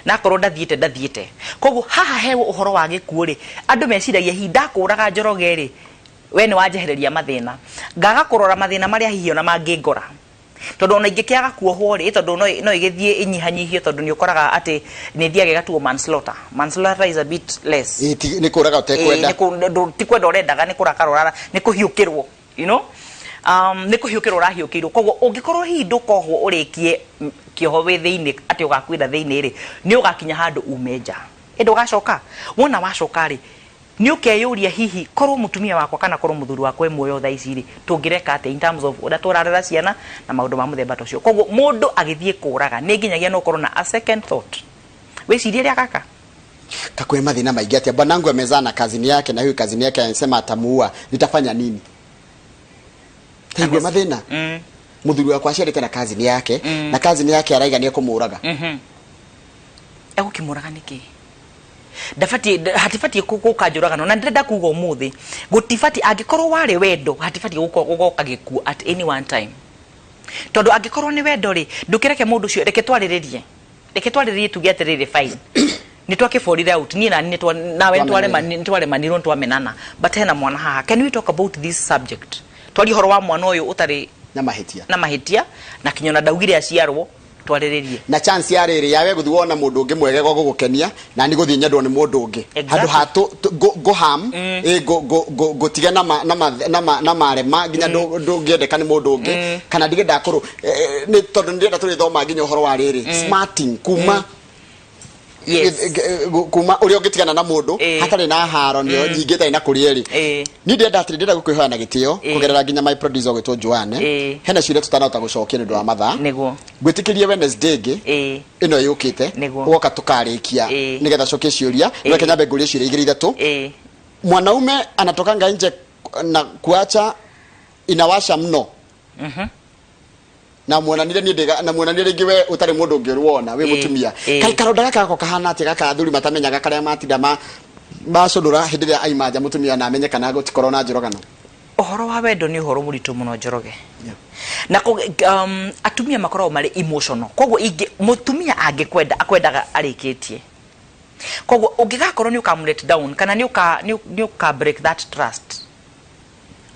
na akorwo ndathiĩte, ndathiĩte. Koguo haha he ũhoro wa gĩkuũ rĩ, andũ meciragia hihi ndakũraga Njoroge rĩ, we nĩ wanjehereria mathĩna, ngaga kũrora mathĩna marĩa hihi ona mangĩngora, tondũ ona ingĩkĩaga kuohwo rĩ, tondũ no ĩgĩthiĩ ĩnyihanyihio, tondũ nĩ ũkoraga atĩ nĩ ĩthiaga ĩgatuo manslaughter. Manslaughter is a bit less. Ĩ, nĩ kũraga ũtekwenda. Ti kwenda ũrendaga, nĩ kũrakara ũrara, nĩ kũhiũkĩrwo, nĩ kũhiũkĩrwo ũrahiũkĩirwo. Koguo ũngĩkorwo hihi ndũkohwo ũrĩkie kĩoho wĩ thĩinĩ, atĩ ũgakuĩra thĩinĩ rĩ, nĩ ũgakinya handũ ume nja, ĩndĩ ũgacoka wona wacoka rĩ, nĩ ũkeyũria hihi korwo mũtumia wakwa kana korwo mũthuri wakwa e muoyo thaa ici rĩ, tũngĩreka atĩa in terms of ũrĩa tũrarera ciana na maũndũ ma mũthemba ta ũcio. Koguo mũndũ agĩthiĩ kũraga nĩ nginyagia no ũkorwo na a second thought, wĩcirie rĩa gaka. Kakwĩ mathĩna maingĩ atĩa, bwanangu amezaa na kazini yake, na huyu kazini yake anasema atamuua, nitafanya nini? Taigua mathĩna. Mũthuri wakwa aciarĩte na kazini yake, na kazini yake araiga nĩ ekũmũraga. Egũkĩmũraga nĩkĩ? Ndabatiĩ, hatibatiĩ gũka njũragano. Na ndĩrenda kuga ũmũthĩ gũtibatiĩ, angĩkorwo warĩ wendo, hatibatiĩ gũgoka gĩkuũ at any one time, tondũ angĩkorwo nĩ wendo rĩ, ndũkĩreke mũndũ ũcio, reke twarĩrĩrie, reke twarĩrĩrie, tuge atĩrĩrĩ, fine, nĩ twakĩ out niĩ nani nawe nĩ twaremanirwo, nĩ twamenana, but hena mwana haha. Can we talk about this subject? Twarie ũhoro wa mwana ũyũ ũtarĩ na mahĩtia. Na mahĩtia, na kinya ona ndaugire aciarwo, twarĩrĩrie. Na chance ya rĩrĩ yawe gũthiĩ wona mũndũ ũngĩ mwega gwa gũgũkenia, na ni gũthiĩ nyendwo nĩ mũndũ ũngĩ handũ ha ngũ harm, ĩ, ngũtige na marema nginya ndũngĩendeka nĩ mũndũ ũngĩ, kana ndige ndakũrũ nĩ tondũ nĩ ndĩrenda tũrĩthoma nginya ũhoro wa rĩrĩ smarting kuma kuma ũrĩa ũngĩtigana na mũndũ hatarĩ na haro nĩyo nyingĩ, ĩtarĩ na kũrĩa ĩrĩ. Niĩ ndĩrenda atĩrĩ, ndĩrenda gũkwĩhoya na gĩtĩo kũgerera nginya my producer ũgĩtwo Joanne. Hena ciũria tũtanahota gũcokia nĩ ũndũ wa mathaa. Ngwĩtĩkĩrie Wednesday ĩngĩ ĩno yũkĩte ũgoka tũkarĩkia nĩgetha cokie ciũria. Reke nyambe ngũrie ciũria igĩrĩ ithatũ. Mwanaume anatokanga nje na kuacha inawasha mno na muonanire niĩ ndĩga na muonanire rĩngĩ we ũtarĩ mũndũ ũngĩ ũrĩ wona wĩ mũtumia. Kaĩ karonda gaka gako kahana atĩa, gaka athuri matamenyaga, karĩa matinda ma macũnũra hĩndĩ ĩrĩa aima nja mũtumia na amenye kana gũtikorwo na njũragano? Ũhoro wa wendo nĩ ũhoro mũritũ mũno, Njoroge, na atumia makoragwo marĩ emotional. Koguo ingĩ mũtumia angĩkwenda, akwendaga arĩkĩtie. Koguo ũngĩgakorwo nĩ ũkamũ let down kana nĩ ũka break that trust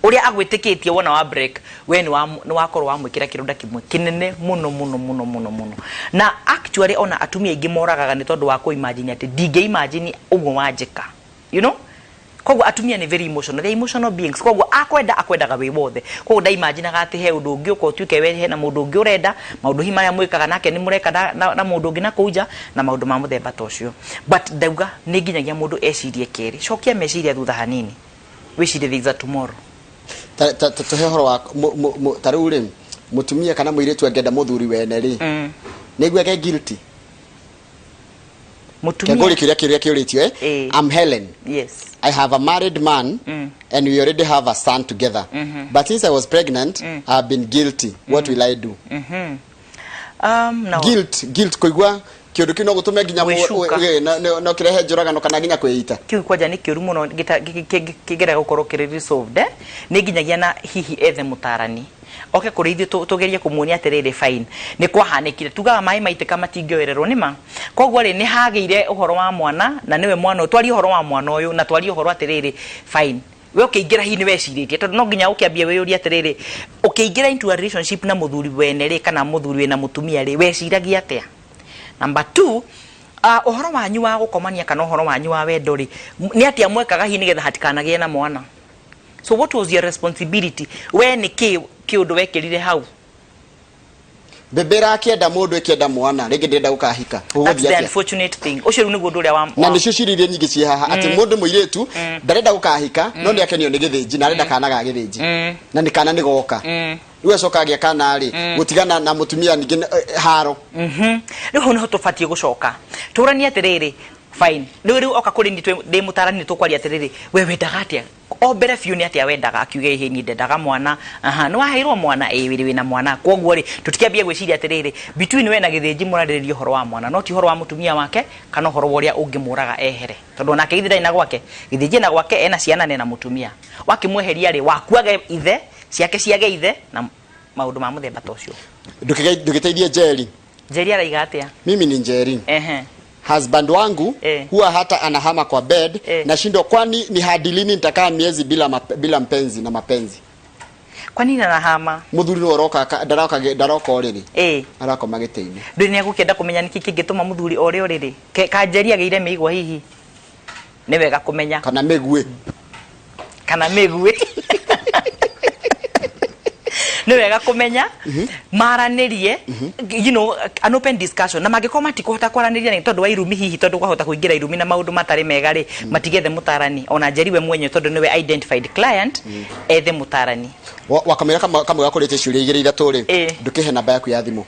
ũrĩa agwĩtĩkĩtie, wona wa break, we nĩ wakorwo wamwĩkĩra kĩronda kĩmwe kĩnene mũno mũno mũno mũno mũno. Na actually ona atumia aingĩ moragaga nĩ tondũ wa kũ imagine atĩ ndingĩ imagine ũguo wanjĩka. Koguo atumia nĩ very emotional, they are emotional beings. Koguo akwenda, akwendaga wĩ wothe. Koguo ndaimaginaga atĩ he ũndũ ũngĩ ũka ũtuĩke we hena mũndũ ũngĩ ũrenda, maũndũ hihi marĩa mwĩkaga nake nĩ mũreka na mũndũ ũngĩ na kũu nja na maũndũ ma mũthemba ta ũcio. But ndauga nĩ nginyagia mũndũ ecirie kerĩ, cokia meciria thutha hanini, wĩcirie there is a tomorrow. Ta tũhe ũhoro wa ta rĩu rĩ, mũtumia kana mũirĩtu angĩenda mũthuri wene rĩ, nĩguo age guilty? Mũtumia Kengũri kĩũria kĩũrĩtio, eh? I'm Helen. I have a married man and we already have a son together. But since I was pregnant, I've been guilty. What will I do? No. Guilt kũigua kĩũndũ kĩu no gũtũme nginya Gwĩcuka. No kĩrehe njũragano kana nginya kwĩita. Kiu kwanja nĩ kĩũru mũno kĩngĩrega gũkorwo kĩrĩ resolved, eh? Nĩ nginyagia na hihi ethe mũtarani oke kũrĩ ithuĩ tũgerie kũmuonia atĩrĩrĩ, fine, nĩ kwahanĩkire, tugaga maĩ maitĩka matingĩoererwo nĩ ma. Koguo rĩ, nĩ hagĩire ũhoro wa mwana na nĩwe mwana ũyũ, twarie ũhoro wa mwana ũyũ na twarie ũhoro atĩrĩrĩ, fine, we ũkĩingĩra hihi nĩ wecirĩtie, tondũ no nginya ũkĩambie wĩyũrie atĩrĩrĩ, ũkĩingĩra into a relationship na mũthuri wene rĩ, kana mũthuri wĩna mũtumia rĩ, weciragia atĩa? Number two, ũhoro wanyu wa gũkomania kana ũhoro wanyu wa wendo rĩ, nĩ atĩa mwekaga hihi nĩgetha hatikanagĩe na mwana? So what was your responsibility? We nĩ kĩ kĩũndũ wekĩrire hau? Mbembe ĩrakĩenda mũndũ, ĩkĩenda mwana, rĩngĩ ndĩrenda gũkahika. That's Ũgũthiĩ the atĩa? unfortunate thing. Ũcio rĩu nĩguo ũndũ ũrĩa wa Na nĩcio ciũria iria nyingĩ ciĩ haha, atĩ mũndũ mũirĩtu ndarenda gũkahika no nĩ akenio nĩ gĩthĩnji na arenda kana ga gĩthĩnji na nĩ kana nĩ goka. Rĩu acoka agĩa kana rĩ, gũtigana na mũtumia ningĩ haro. Rĩu hau nĩho tũbatiĩ gũcoka tũranie atĩrĩrĩ, Fine, rĩu rĩu oka kũrĩ niĩ ndĩ mũtarani, nĩ tũkwaria atĩrĩrĩ, we wendaga atĩa? O mbere biũ nĩ atĩa wendaga? Akiuga, ĩhĩ, niĩ ndendaga mwana. Aha, nĩ waheirwo mwana? Ĩĩ, wĩrĩ wĩna mwana. Kwoguo rĩ, tũtikĩambie gwĩciria atĩrĩrĩ, between we na Gĩthĩnji mũrarĩrĩria ũhoro wa mwana, no ti ũhoro wa mũtumia wake kana ũhoro wa ũrĩa ũngĩmũraga ehere, tondũ onake githĩ ndarĩ na gwake? Gĩthĩnji ena gwake, ena ciana na ena mũtumia. Wakĩmweheria rĩ, waku age ithe, ciake ciage ithe, na maũndũ ma mũthemba ta ũcio. Ndũgĩteithie Njeri. Njeri araiga atĩa? Mimi ni Njeri. Husband wangu huwa hata anahama kwa bed. Nashindwa, kwani ni hadi lini nitakaa miezi bila mpenzi na mapenzi? Kwa nini anahama? Muthuri no aroka ndaroka ndaroka ũrĩrĩ, arakoma gĩtĩ-inĩ. Ndũrĩ nĩ egũkĩenda kũmenya nĩkĩ kĩngĩtũma mũthuri ore ũrĩrĩ. Kanjeri agĩire mĩigua hihi? Nĩ wega kũmenya. Kana mĩguĩ. Kana mĩguĩ. Nĩ wega kũmenya maranĩrie, an open discussion, na mangĩkorwo matikũhota kwaranĩria nĩ tondũ wa irumi hihi, tondũ kwahota kũingĩra irumi na maũndũ matarĩ mega rĩ, matigethe mũtarani. Ona Njeri we mwenyewe, tondũ nĩwe identified client, ethe mũtarani. Wakamwĩra kamwe gakũrĩte ciũria igĩrĩ ithatũ rĩ, ndũkĩhe namba yaku ya thimũ.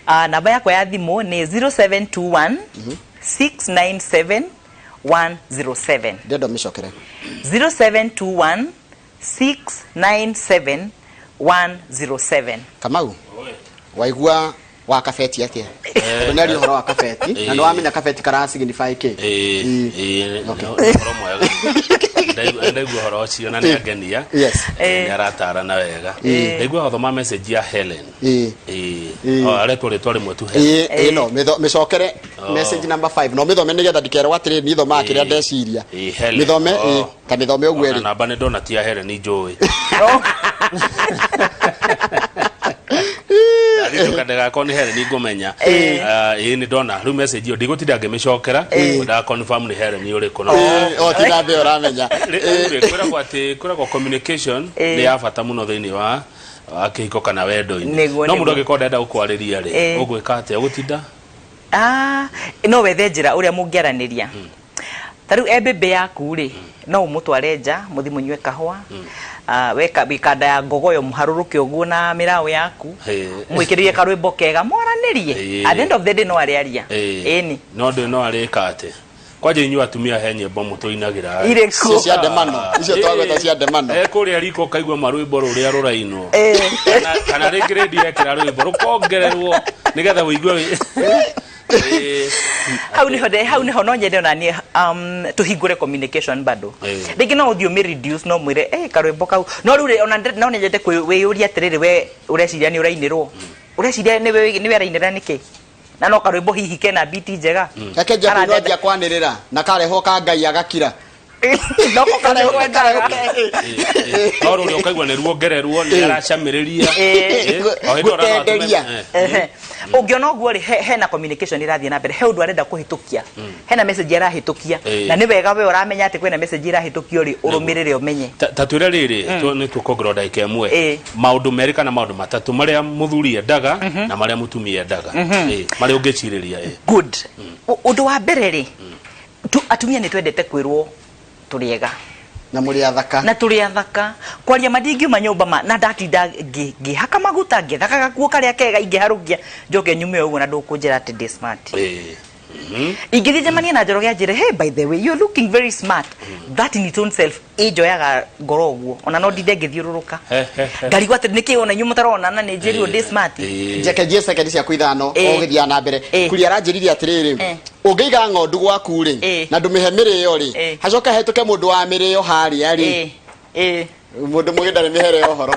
Ah, namba yakwa ya thimũ nĩ 0721 697 107. Ndĩrenda ũmĩcokere. 0721 697 107. Kamau, waigua wa kabeti atia? Tondũ nĩ aria ũhoro wa kabeti na nĩ wamenya kabeti kara signify kĩ. Ĩĩ, nĩ ũhoro mwega. Ndaigua ũhoro ũcio na nĩ angenia. Nĩ aratarana wega. Ndaigua wathoma message ya Helen. Ĩĩ. O, aretwo rĩtwa rĩmwe tu Helen. Ĩĩ, no mĩcokere message number 5, no mĩthome nĩgetha ndikerwo atĩrĩrĩ niĩ thomaga kĩrĩa ndeciria. Ĩĩ, Helen. Mĩthome, ĩĩ, ta mĩthome ũguo Ona ĩrĩ. namba nĩ ndona ti ya Helen njũĩ. Ndathitũka ndagakorwo nĩ Helen ngũmenya. Ah, ĩĩ, nĩ ndona rĩu message ĩyo, ndigũtinda ngĩmĩcokera, nda confirm nĩ Helen ũrĩkũ. No Ĩĩ, o ti namba ĩyo ũramenya. Rĩ- rĩ, kwĩragwo atĩ kwĩragwo communication nĩ ya bata mũno thĩinĩ wa kĩhiko kana wendo-inĩ. No mũndũ angĩkorwo ndenda gũkwarĩria rĩ, ũgwĩka atĩa? Ũgũtinda? Ah, no wethe njĩra ũrĩa mũngĩaranĩria. Ta rĩu e mbĩmbĩ yaku rĩ, no ũmũtware nja mũthi mũnyue kahũa. Ah, weka wĩkanda ya ngogoyo, mũharũrũke ũguo na mĩraũ yaku, mwĩkĩrĩrie karwĩmbo kega, mwaranĩrie. At the end of the day no arĩaria. Ĩni. No ndĩ no arĩka atĩ kwanja inyuĩ atumia he nyĩmbo mũtũinagĩra. Irĩkũ? Icio cia ndemano, icio twagweta cia ndemano. Kũrĩa riko ũkaigua marwĩmbo rũrĩa rũrainwo, kana rĩngĩ rĩndio yekĩra rwĩmbo rũkongererwo nĩgetha ũigue Hau nĩho no nyende ona niĩ tũhingũre communication bado. Rĩngĩ no ũthiĩ ũmĩ reduce, no mwĩre, eh, karwĩmbo kau no rĩu rĩ, ona no nyende wĩyũrie atĩrĩrĩ, we ũreciria nĩ ũrainĩrwo? Ũreciria nĩwe arainĩra nĩkĩ? Na no karwĩmbo hihi kena biti njega. Reke njia Kana kũinwo, anjia kwanĩrĩra na karehwo ka Ngai agakira. No ko kwendaga. No rũrĩa ũkaigua nĩ ruongererwo nĩ aracamĩrĩria. O hĩndĩ ĩyo ũrarora Gũtenderia. Ehe. Ũngĩona ũguo rĩ, hena communication ĩrathiĩ na mbere, he ũndũ arenda kũhĩtũkia, hena message arahĩtũkia, na nĩ wega we ũramenya atĩ kwĩna message ĩrahĩtũkio rĩ, ũrũmĩrĩre ũmenye. Ta twĩre rĩrĩ, nĩ tũkuongererwo ndagĩka ĩmwe, maũndũ merĩ kana maũndũ matatũ marĩa mũthuri endaga na marĩa mũtumia endaga. Marĩa ũngĩcirĩria. Good. Ũndũ wa mbere rĩ, atumia nĩ twendete kwĩrwo tũrĩ ega. Na mũrĩ athaka. Na tũrĩ athaka. Kwaria ma, ndingiuma nyũmba ma na ndatinda ngĩhaka maguta, ngĩthaka gakuo karĩa kega ingĩharũkia, njoke nyume o ũguo na ndũkũnjĩra atĩ ndĩ smart. Ingĩthiĩ njemanie na Njoroge anjĩre, "Hey, by the way, you're looking very smart," that in its own self ĩnjoyaga ngoro ũguo, ona no ndinde ngĩthiũrũrũka ngarigwo atĩ nĩkĩ ona inyuĩ mũtarona na nĩ njĩrirwo ndĩ smart. Njeke njie sekendi ciaku 5, ũgĩthiaga na mbere. Kuria aranjĩrire atĩrĩrĩ, ũngĩiga ng'ondu gwaku rĩ, na ndũmĩhe mĩrĩo rĩ, hacoke hetũke mũndũ wa mĩrĩo harĩa rĩ, mũndũ mũgĩ ndarĩ mĩhere ya ũhoro,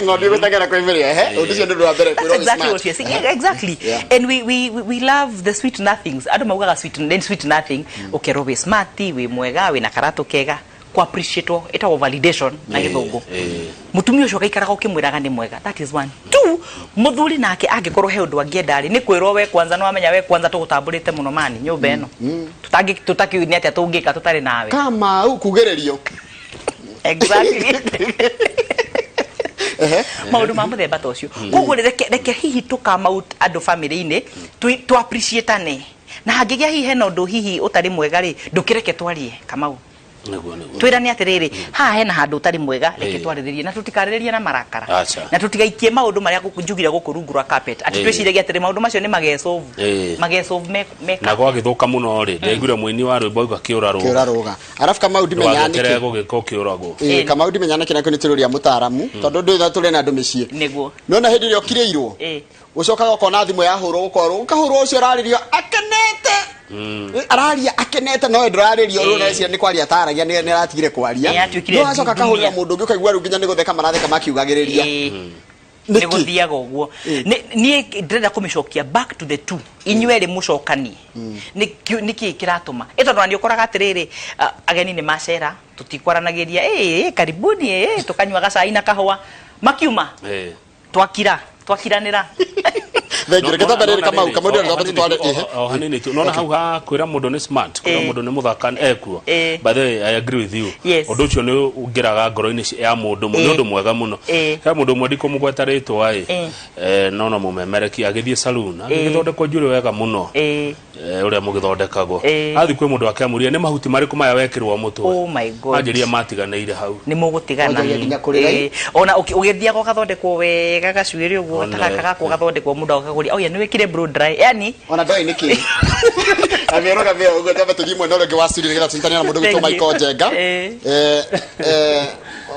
ng'ondu ĩgũteng'era kwĩ mĩrĩo. Ehe, ũndũ ũcio nĩ ũndũ wa mbere kwĩrwo wĩ Exactly smart. what you're saying. Exactly. And we love the sweet nothings. Andũ maugaga sweet, then sweet nothing. Ũkerwo wĩ smart, wĩ mwega, wĩ na karatũ kega. Ku appreciate ĩtagwo validation na Gĩthũngũ. Mũtumia ũcio ũgaikaraga ũkĩmwĩraga nĩ mwega. That is one. Two, mũthuri nake angĩkorwo he ũndũ angĩenda rĩ, nĩ kwĩrwo we kwanza, nĩ wamenya we kwanza tũgũtambũrĩte mũno mani nyũmba ĩno. Tũtangĩ tũtakĩũĩ nĩ atĩa tũngĩka tũtarĩ nawe. Kamau kugĩrĩrio. Exactly. Maũndũ ma mũthemba ta ũcio. Koguo rĩ, reke hihi tũ come out andũ family-inĩ tũ appreciate-ane, na hangĩgĩa hihi hena ũndũ hihi ũtarĩ mwega rĩ, ndũkĩreke twarie, Kamau. Nĩguo, nĩguo. Twĩrane atĩrĩrĩ, haha hena handũ ũtarĩ mwega, reke twarĩrĩrie na tũtikarĩrĩrie na marakara. Aca. Na tũtigaikie maũndũ marĩa njugire gũkũ rungu rwa carpet atĩ twĩciragia atĩrĩ maũndũ macio nĩ magesolve. Magesolve meka. Na gwagĩthũka mũno rĩ, ndaiguire mũini wa rwĩmbo auga kĩũra rũga. Kĩũra rũga. Arabu Kamau ndimenya ndũgagĩeterere nĩkĩ. gũgĩka ũkĩũragwo. Ĩĩ, Kamau ndimenya nĩkĩ nakĩo nĩ tũrũria mũtaaramu tondũ ndũĩ tũrĩ na andũ mĩciĩ. Nĩguo. Nona hĩndĩ ĩrĩa ũkirĩirwo ũcokaga ũkona thimũ yahũrwo gũkorwo ũkahũrwo ũcio ũrarĩrio akenete, araria akenete, no we ndũrarĩrio rĩu ũreciria nĩ kwaria ataragia, nĩ aratigire kwaria. Atuĩkire no acoka akahũrĩra ndumia. Mũndũ ũngĩ ũkaigua rĩu nginya nĩ gũtheka maratheka makiugagĩrĩria. Nĩ Nĩkĩ? Gũthiaga ũguo. Niĩ ndĩrenda kũmĩcokia back to the two, inyuĩ erĩ mũcokanie nĩ kĩĩ kĩratũma ĩ, tondũ ona nĩ ũkoraga atĩrĩrĩ, ageni nĩ macera, tũtikwaranagĩria, "Ĩ, ĩ, karibuni, ĩ," tũkanyua gacai na kahũa, makiuma twakira twakiranĩra. Thank you. Reke twambe rĩrĩ Kamau, Kamau ndĩrenda twambe tũtware ihe. O hanini tu nona hau ha kwĩra mũndũ nĩ smart, kwĩra mũndũ nĩ mũthaka ekuo. By the way, I agree with you. Ũndũ ũcio nĩ ũngĩraga ngoro-inĩ ya mũndũ nĩ ũndũ mwega mũno. He mũndũ ũmwe ndikũmũgweta rĩtwa ĩ, no no mũmemereki agĩthiĩ saloon agĩgĩthondekwo njuĩrĩ wega mũno, ũrĩa mũgĩthondekagwo. Athiĩ kwĩ mũndũ akĩamũria nĩ mahuti marĩkũ maya wekĩrwo mũtwe. Oh my God. Anjĩria matiganĩire hau. Nĩ mũgũtigana. Wanjagia nginya kũrĩra. Ona ũgĩthiaga ũgathondekwo wega gacuĩrĩ ũguo. One. Ta gaka gakwa gathondekwo, mũndũ akagũria oya nĩ wĩkire blow dry yani. Ona ndoĩ nĩkĩ gamĩro gamĩro ũguo. Twambe tũthiĩ mwena ũrĩa ũngĩ wa studio nĩgetha tũnyitane na mũndũ Thank gwĩtwo you. Michael Njenga.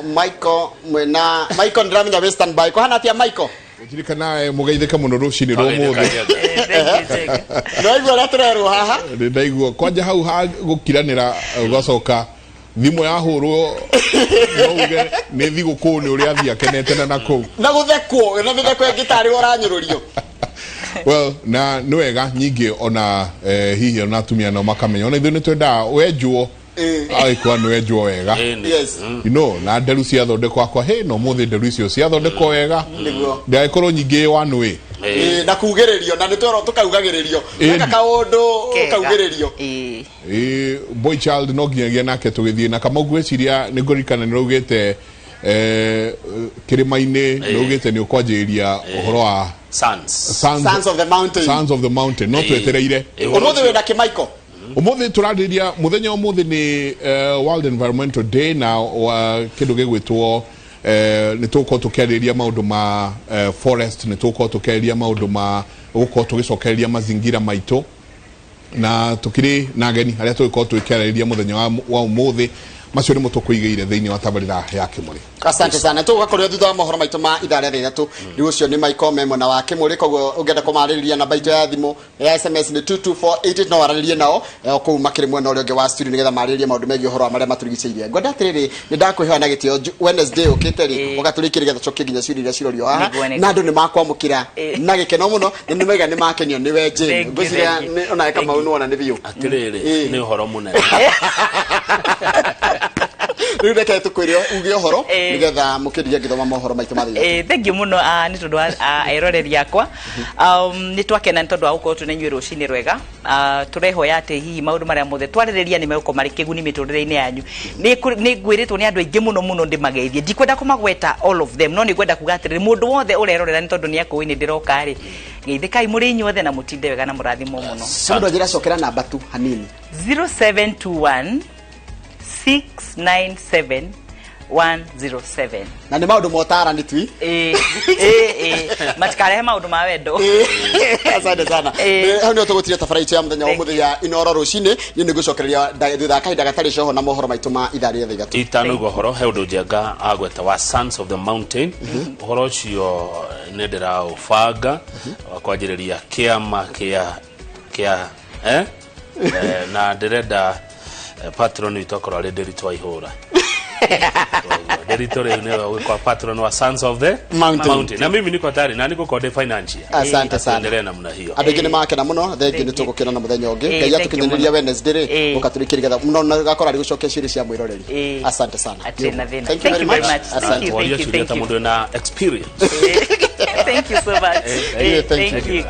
Michael, mwena Michael ndĩramenya wĩ standby, kũhana atĩa Michael? Ndirikana mũgeithĩke mũno rũcinĩ rwa ũmũthĩ. Thank you, Njenga. Nĩwaigua ũrĩa tũrerwo haha? Nĩ ndaigua kwanja hau ha gũkiranĩra, ũgacoka thimũ yahũrwo no uge nĩ thigũkũ nĩ ũrĩa athiĩ akenete na nakũu. Na gũthekwo na mĩtheko ĩngĩ tarĩ we ũranyũrũrio. Well, na nĩ wega nyingĩ ona hihi ona atumia nao makamenya ona ithuĩ nĩ twendaga wenjwo, agĩkũa nĩ wenjwo wega. Ĩni. Na nderu ciathondekwo akwa hĩ no mũthĩ nderu icio ciathondekwo wega. Ndĩgagĩkorwo nyingĩ one way. Na kugĩrĩrio na nĩ twerwo tũkaugagĩrĩrio weka kaũndũ. Kega. Ũkaugĩrĩrio. Boy child no nginyagia nake tũgĩthiĩ na Kamau ngwĩciria nĩ ngũririkana nĩ ũraugĩte kĩrĩma-inĩ nĩ ũgĩte nĩ ũkwanjĩrĩria ũhoro wa Sons. Sons, Sons of the Mountain. Sons of the Mountain no twetereire. Ũhoro Ũmũthĩ ũcio- wĩna kĩ, Michael? Ũmũthĩ tũrarĩrĩria mũthenya ũmũthĩ nĩ World Environmental Day na wa kĩndũ gĩgwĩtwo nĩ tũgũkorwo tũkĩarĩrĩria maũndũ ma forest, nĩ tũgũkorwo tũkĩarĩrĩria maũndũ ma gũkorwo tũgĩcokereria mazingira maitũ na tukiri na ageni arĩa tũgĩkorwo tũgĩkĩarĩrĩria mũthenya wa ũmũthĩ. Macio nĩmo tũkũigĩire thĩinĩ wa tabarĩra ya Kĩmũrĩ. Asante sana. Tũgũgakorwo thutha wa mohoro maitũ ma ithaa rĩa 3:00. Rĩu ũcio nĩ Michael me mwena wa Kĩmũrĩ, koguo ũngĩenda kũmarĩrĩria namba itũ ya thimũ ya SMS nĩ 22488, no waranĩrie nao o kũu makĩrĩ mwena ũrĩa ũngĩ wa studio nĩgetha marĩrĩrie maũndũ megiĩ ũhoro wa marĩa matũrigicĩirie. Ngwenda atĩrĩrĩ, nĩ ndakwĩhoya na gĩtĩo, Wednesday ũkĩte rĩ, ũgatũrĩkie nĩgetha tũcokie nginya ciũria iria cirorio haha. Nĩguo, nĩguo. Na andũ nĩ makwamũkĩra na gĩkeno mũno na nĩ maiga nĩ makenio nĩ we Jane. Thank you, Ngwĩciria thank you. onawe Kamau Thank you. nĩwona nĩ biũ. Atĩrĩrĩ, nĩ ũhoro mũnene. Rĩu reke tũkwĩre uge ũhoro nĩgetha mũkĩndige ngĩthoma mohoro maitũ ma thĩinĩ. Thank you mũno, nĩ tondũ wa eroreri akwa, nĩ twakena nĩ tondũ wa gũkorwo twĩna inyuĩ rũcinĩ rwega. Tũrehoya atĩ hihi maũndũ marĩa mothe twarĩrĩria nĩ megũkorwo marĩ kĩguni mĩtũrĩre-inĩ yanyu. Nĩ ngwĩrĩtwo nĩ andũ aingĩ mũno mũno ndĩmageithie, ndikwenda kũmagweta all of them, no nĩ ngwenda kuga atĩrĩrĩ, mũndũ wothe ũrerorera nĩ tondũ nĩ akũĩ nĩ ndĩroka rĩ, geithĩkai mũrĩ inyuothe na mũtinde wega na mũrathimwo mũno. Mũndũ anjĩra cokera namba tu hanini. 0721 697 107. Na nĩ maũndũ motarani tui. Ĩ, matikarehe maũndũ ma wendo. Asante sana. Hau nĩho tũgũtiria tabara itũ ya mũthenya wa Thank ũmũthĩ ya Inoro rũcinĩ. Niĩ nĩ ngũcokereria thutha wa kahinda gatarĩ coho na mohoro maitũ ma ithaa rĩa 3:00. Itanaigua ũhoro he ũndũ Njenga agweta wa Sons of the Mountain. Ũhoro ũcio nĩ ndĩraũbanga wa kwanjĩrĩria kĩama kĩa na ndĩrenda patron witũ akorwo arĩ Ndĩritũ wa ihũra. Ndĩritũ rĩu nĩwe ũgĩkorwo patron wa Sons of the Mountain. Na mimi niko tayari na niko ndĩ financial. Asante sana. Tuendelee namna hiyo. Andũ aingĩ nĩ makena mũno, thengiũ. Nĩ Thank you. tũgũkĩona na mũthenya ũngĩ. Ngai Thank you atũkinyanĩria mũno. Wednesday rĩ, ũgatũrĩkĩria getha mũno na gakora arĩ gũcokia ciũria cia mwĩroreri. Asante sana. Hatirĩ na thĩna. Thank you Thank very you very much. much. Thank Asante. you. Waria ciũria thank ta you. mũndũ wĩna experience. Thank you so much. Thank you. Thank you.